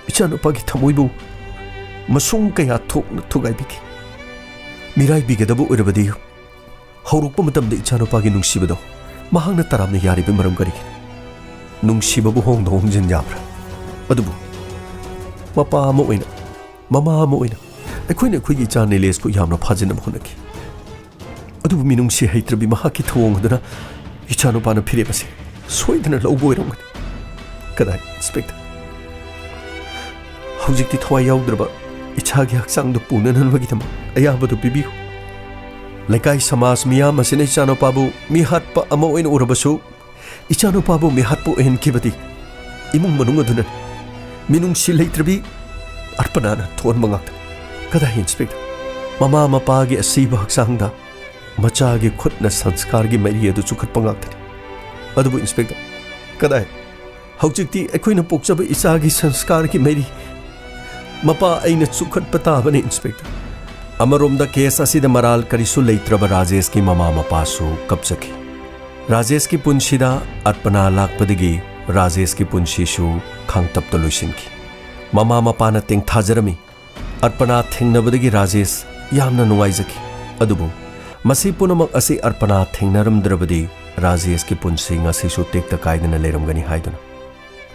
ꯏꯆꯥꯅꯨꯄꯥꯒꯤ ꯊꯃꯣꯏꯕꯨ ꯃꯁꯨꯡ ꯀꯌꯥ ꯊꯣꯛꯅ ꯊꯨꯒꯥꯏꯕꯤꯈꯤ꯫ ꯃꯤꯔꯥꯏꯕꯤꯒꯗꯕ ꯑꯣꯏꯔꯕꯗꯤ ꯍꯧꯔꯛꯄ ꯃꯇꯝꯗ ꯏꯆꯥꯅꯨꯄꯥꯒꯤ ꯅꯨꯡꯁꯤꯕꯗꯣ ꯃꯍꯥꯛꯅ ꯇꯔꯥꯝꯅ ꯌꯥꯔꯤꯕ ꯃꯔꯝ ꯀꯔꯤꯒꯤꯅꯣ? ꯅꯨꯡꯁꯤꯕꯕꯨ ꯍꯣꯡꯗꯣꯛ ꯍꯣꯡꯖꯤꯟ ꯌꯥꯕ꯭ꯔꯥ? ꯑꯗꯨꯕꯨ ꯃꯄꯥ ꯑꯃ ꯑꯣꯏꯅ ꯃꯃꯥ ꯑꯃ ꯑꯣꯏꯅ ꯑꯩꯈꯣꯏꯅ ꯑꯩꯈꯣꯏꯒꯤ ꯏꯆꯥ ꯅꯤꯂꯦꯁꯄꯨ ꯌꯥꯝꯅ ꯐꯥꯖꯤꯟꯅꯕ ꯍꯣꯠꯅꯈꯤ꯫ ꯑꯗꯨꯕꯨ ꯃꯤꯅꯨꯡꯁꯤ ꯍꯩꯇ꯭ꯔꯕꯤ ꯃꯍꯥꯛꯀꯤ ꯊꯧꯑꯣꯡ ꯑꯗꯨꯅ ꯏꯆꯥꯅꯨꯄꯥꯅ ꯐꯤꯔꯦꯞ ꯑꯁꯤ ꯁꯣꯏꯗꯅ ꯂꯧꯕ ꯑꯣꯏꯔꯝꯒꯅꯤ꯫ ꯀꯗꯥꯏ, ꯏꯟꯁꯄꯦꯛꯇꯔ? ꯍꯧꯖꯤꯛꯇꯤ ꯊꯋꯥꯏ ꯌꯥꯎꯗ꯭ꯔꯕ ꯏꯆꯥꯒꯤ ꯍꯛꯆꯥꯡꯗꯨ ꯄꯨꯅꯅꯕꯒꯤꯗꯃꯛ ꯑꯌꯥꯕꯗꯨ ꯄꯤꯕꯤꯌꯨ꯫ ꯂꯩꯀꯥꯏ ꯁꯃꯥꯖ ꯃꯤꯌꯥꯝ ꯑꯁꯤꯅ ꯏꯆꯥꯅꯨꯄꯥꯕꯨ ꯃꯤꯍꯥꯠꯄ ꯑꯃ ꯑꯣꯏꯅ ꯎꯔꯕꯁꯨ, ꯏꯆꯥꯅꯨꯄꯥꯕꯨ ꯃꯤꯍꯥꯠꯄ ꯑꯣꯏꯍꯟꯈꯤꯕꯗꯤ ꯏꯃꯨꯡ ꯃꯅꯨꯡ ꯑꯗꯨꯅꯅꯤ꯫ ꯃꯤꯅꯨꯡꯁꯤ ꯂꯩꯇ꯭ꯔꯕꯤ ꯑꯔꯄꯅꯥꯅ ꯊꯣꯛꯍꯟꯕ ꯉꯥꯛꯇꯅꯤ꯫ ꯀꯗꯥꯏ, ꯏꯟꯁꯄꯦꯛꯇꯔ? ꯃꯃꯥ ꯃꯄꯥꯒꯤ ꯑꯁꯤꯕ ꯍꯛꯆꯥꯡꯗ ꯃꯆꯥꯒꯤ ꯈꯨꯠꯅ ꯁꯪꯁꯀꯥꯔꯒꯤ ꯃꯩꯔꯤ ꯑꯗꯨ ꯆꯨꯈꯠꯄ ꯉꯥꯛꯇꯅꯤ꯫ ꯑꯗꯨꯕꯨ, ꯏꯟꯁꯄꯦꯛꯇꯔ, ꯀꯗꯥꯏ? ꯍꯧꯖꯤꯛꯇꯤ ꯑꯩꯈꯣꯏꯅ ꯄꯣꯛꯆꯕ ꯏꯆꯥꯒꯤ ꯁꯪꯁꯀꯥꯔꯒꯤ ꯃꯩꯔꯤ ꯃꯄꯥ ꯑꯩꯅ ꯆꯨꯈꯠꯄ ꯇꯥꯕꯅꯤ, ꯏꯟꯁꯄꯦꯛꯇꯔ꯫ ꯑꯃꯔꯣꯝꯗ, ꯀꯦꯁ ꯑꯁꯤꯗ ꯃꯔꯥꯜ ꯀꯔꯤꯁꯨ ꯂꯩꯇ꯭ꯔꯕ ꯔꯥꯖꯦꯁꯀꯤ ꯃꯃꯥ ꯃꯄꯥꯁꯨ ꯀꯞꯆꯈꯤ꯫ ꯔꯥꯖꯦꯁꯀꯤ ꯄꯨꯟꯁꯤꯗ ꯑꯔꯄꯅꯥ ꯂꯥꯛꯄꯗꯒꯤ ꯔꯥꯖꯦꯁꯀꯤ ꯄꯨꯟꯁꯤꯁꯨ ꯈꯥꯡꯇꯞꯇ ꯂꯣꯏꯁꯤꯟꯈꯤ꯫ ꯃꯃꯥ ꯃꯄꯥꯅ ꯇꯦꯡꯊꯥꯖꯔꯝꯃꯤ꯫ ꯑꯔꯄꯅꯥ ꯊꯦꯡꯅꯕꯗꯒꯤ ꯔꯥꯖꯦꯁ ꯌꯥꯝꯅ ꯅꯨꯡꯉꯥꯏꯖꯈꯤ꯫ ꯑꯗꯨꯕꯨ ꯃꯁꯤ ꯄꯨꯝꯅꯃꯛ ꯑꯁꯤ ꯑꯔꯄꯅꯥ ꯊꯦꯡꯅꯔꯝꯗ꯭ꯔꯕꯗꯤ ꯔꯥꯖꯦꯁꯀꯤ ꯄꯨꯟꯁꯤ ꯉꯁꯤꯁꯨ ꯇꯦꯛꯇ ꯀꯥꯏꯗꯅ ꯂꯩꯔꯝꯒꯅꯤ ꯍꯥꯏꯗꯨꯅ꯫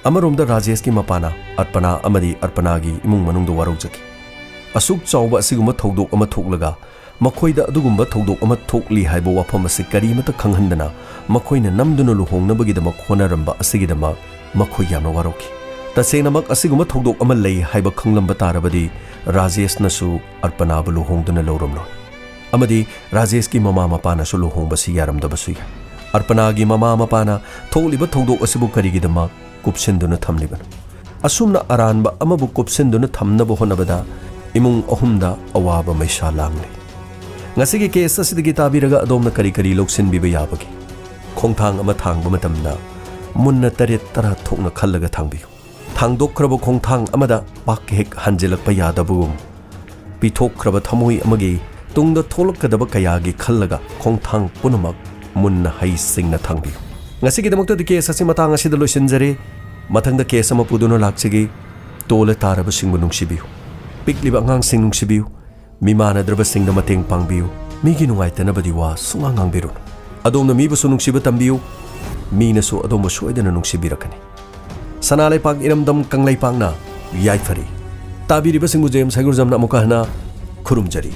ꯑꯃꯔꯣꯝꯗ, ꯔꯥꯖꯦꯁꯀꯤ ꯃꯄꯥꯅ ꯑꯔꯄꯅꯥ ꯑꯃꯗꯤ ꯑꯔꯄꯅꯥꯒꯤ ꯏꯃꯨꯡ ꯃꯅꯨꯡꯗ ꯋꯥꯔꯧꯖꯈꯤ꯫ ꯑꯁꯨꯛ ꯆꯥꯎꯕ ꯑꯁꯤꯒꯨꯝꯕ ꯊꯧꯗꯣꯛ ꯑꯃ ꯊꯣꯛꯂꯒ ꯃꯈꯣꯏꯗ ꯑꯗꯨꯒꯨꯝꯕ ꯊꯧꯗꯣꯛ ꯑꯃ ꯊꯣꯛꯂꯤ ꯍꯥꯏꯕ ꯋꯥꯐꯝ ꯑꯁꯤ ꯀꯔꯤꯃꯠꯇ ꯈꯪꯍꯟꯗꯅ ꯃꯈꯣꯏꯅ ꯅꯝꯗꯨꯅ ꯂꯨꯍꯣꯡꯅꯕꯒꯤꯗꯃꯛ ꯍꯣꯠꯅꯔꯝꯕ ꯑꯁꯤꯒꯤꯗꯃꯛ ꯃꯈꯣꯏ ꯌꯥꯝꯅ ꯋꯥꯔꯧꯈꯤ꯫ ꯇꯁꯦꯡꯅꯃꯛ ꯑꯁꯤꯒꯨꯝꯕ ꯊꯧꯗꯣꯛ ꯑꯃ ꯂꯩ ꯍꯥꯏꯕ ꯈꯪꯂꯝꯕ ꯇꯥꯔꯕꯗꯤ ꯔꯥꯖꯦꯁꯅꯁꯨ ꯑꯔꯄꯅꯥꯕꯨ ꯂꯨꯍꯣꯡꯗꯨꯅ ꯂꯧꯔꯝꯂꯣꯏ꯫ ꯑꯃꯗꯤ ꯔꯥꯖꯦꯁꯀꯤ ꯃꯃꯥ ꯃꯄꯥꯅꯁꯨ ꯂꯨꯍꯣꯡꯕꯁꯤ ꯌꯥꯔꯝꯗꯕꯁꯨ ꯌꯥꯏ꯫ ꯑꯔꯄꯅꯥꯒꯤ ꯃꯃꯥ ꯃꯄꯥꯅ ꯊꯣꯛꯂꯤꯕ ꯊꯧꯗꯣꯛ ꯑꯁꯤꯕꯨ ꯀꯔꯤꯒꯤꯗꯃꯛ ꯀꯨꯞꯁꯤꯟꯗꯨꯅ ꯊꯝꯂꯤꯕꯅꯣ? ꯑꯁꯨꯝꯅ ꯑꯔꯥꯟꯕ ꯑꯃꯕꯨ ꯀꯨꯞꯁꯤꯟꯗꯨꯅ ꯊꯝꯅꯕ ꯍꯣꯠꯅꯕꯗ ꯏꯃꯨꯡ ꯑꯍꯨꯝꯗ ꯑꯋꯥꯕ ꯃꯩꯁꯥ ꯂꯥꯡꯂꯤ꯫ ꯉꯁꯤꯒꯤ ꯀꯦꯁ ꯑꯁꯤꯗꯒꯤ ꯇꯥꯕꯤꯔꯒ ꯑꯗꯣꯝꯅ ꯀꯔꯤ ꯀꯔꯤ ꯂꯧꯁꯤꯟꯕꯤꯕ ꯌꯥꯕꯒꯦ? ꯈꯣꯡꯊꯥꯡ ꯑꯃ ꯊꯥꯡꯕ ꯃꯇꯝꯗ ꯃꯨꯟꯅ ꯇꯔꯦꯠ ꯇꯔꯥ ꯊꯣꯛꯅ ꯈꯜꯂꯒ ꯊꯥꯡꯕꯤꯌꯨ꯫ ꯊꯥꯡꯗꯣꯛꯈ꯭ꯔꯕ ꯈꯣꯡꯊꯥꯡ ꯑꯃꯗ ꯄꯥꯛ ꯍꯦꯛ ꯍꯟꯖꯤꯜꯂꯛꯄ ꯌꯥꯗꯕꯒꯨꯝ, ꯄꯤꯊꯣꯛꯈ꯭ꯔꯕ ꯊꯃꯣꯏ ꯑꯃꯒꯤ ꯇꯨꯡꯗ ꯊꯣꯛꯂꯛꯀꯗꯕ ꯀꯌꯥꯒꯤ ꯈꯜꯂꯒ ꯈꯣꯡꯊꯥꯡ ꯄꯨꯝꯅꯃꯛ ꯃꯨꯟꯅ ꯍꯩꯁꯤꯡꯅ ꯊꯥꯡꯕꯤꯌꯨ꯫ ꯉꯁꯤꯒꯤꯗꯃꯛꯇꯗꯤ ꯀꯦꯁ ꯑꯁꯤ ꯃꯇꯥꯡ ꯑꯁꯤꯗ ꯂꯣꯏꯁꯤꯟꯖꯔꯦ꯫ ꯃꯊꯪꯗ ꯀꯦꯁ ꯑꯃ ꯄꯨꯗꯨꯅ ꯂꯥꯛꯆꯒꯦ꯫ ꯇꯣꯜꯂ ꯇꯥꯔꯕꯁꯤꯡꯕꯨ ꯅꯨꯡꯁꯤꯕꯤꯌꯨ꯫ ꯄꯤꯛꯂꯤꯕ ꯑꯉꯥꯡꯁꯤꯡ ꯅꯨꯡꯁꯤꯕꯤꯌꯨ꯫ ꯃꯤꯃꯥꯟꯅꯗ꯭ꯔꯕꯁꯤꯡꯗ ꯃꯇꯦꯡ ꯄꯥꯡꯕꯤꯌꯨ꯫ ꯃꯤꯒꯤ ꯅꯨꯡꯉꯥꯏꯇꯅꯕꯗꯤ ꯋꯥ ꯁꯨꯡꯉꯥꯡ ꯉꯥꯡꯕꯤꯔꯨꯅꯨ꯫ ꯑꯗꯣꯝꯅ ꯃꯤꯕꯨꯁꯨ ꯅꯨꯡꯁꯤꯕ ꯇꯝꯕꯤꯌꯨ꯫ ꯃꯤꯅꯁꯨ ꯑꯗꯣꯝꯕꯨ ꯁꯣꯏꯗꯅ ꯅꯨꯡꯁꯤꯕꯤꯔꯛꯀꯅꯤ꯫ ꯁꯅꯥ ꯂꯩꯄꯥꯛ ꯏꯔꯝꯗꯝ ꯀꯪꯂꯩꯄꯥꯛꯅ ꯌꯥꯏꯐꯔꯤ꯫ ꯇꯥꯕꯤꯔꯤꯕꯁꯤꯡꯕꯨ ꯖꯦ ꯑꯦꯝ ꯁꯥꯏꯒꯨꯔꯖꯝꯅ ꯑꯃꯨꯛꯀ ꯍꯟꯅ ꯈꯨꯔꯨꯝꯖꯔꯤ꯫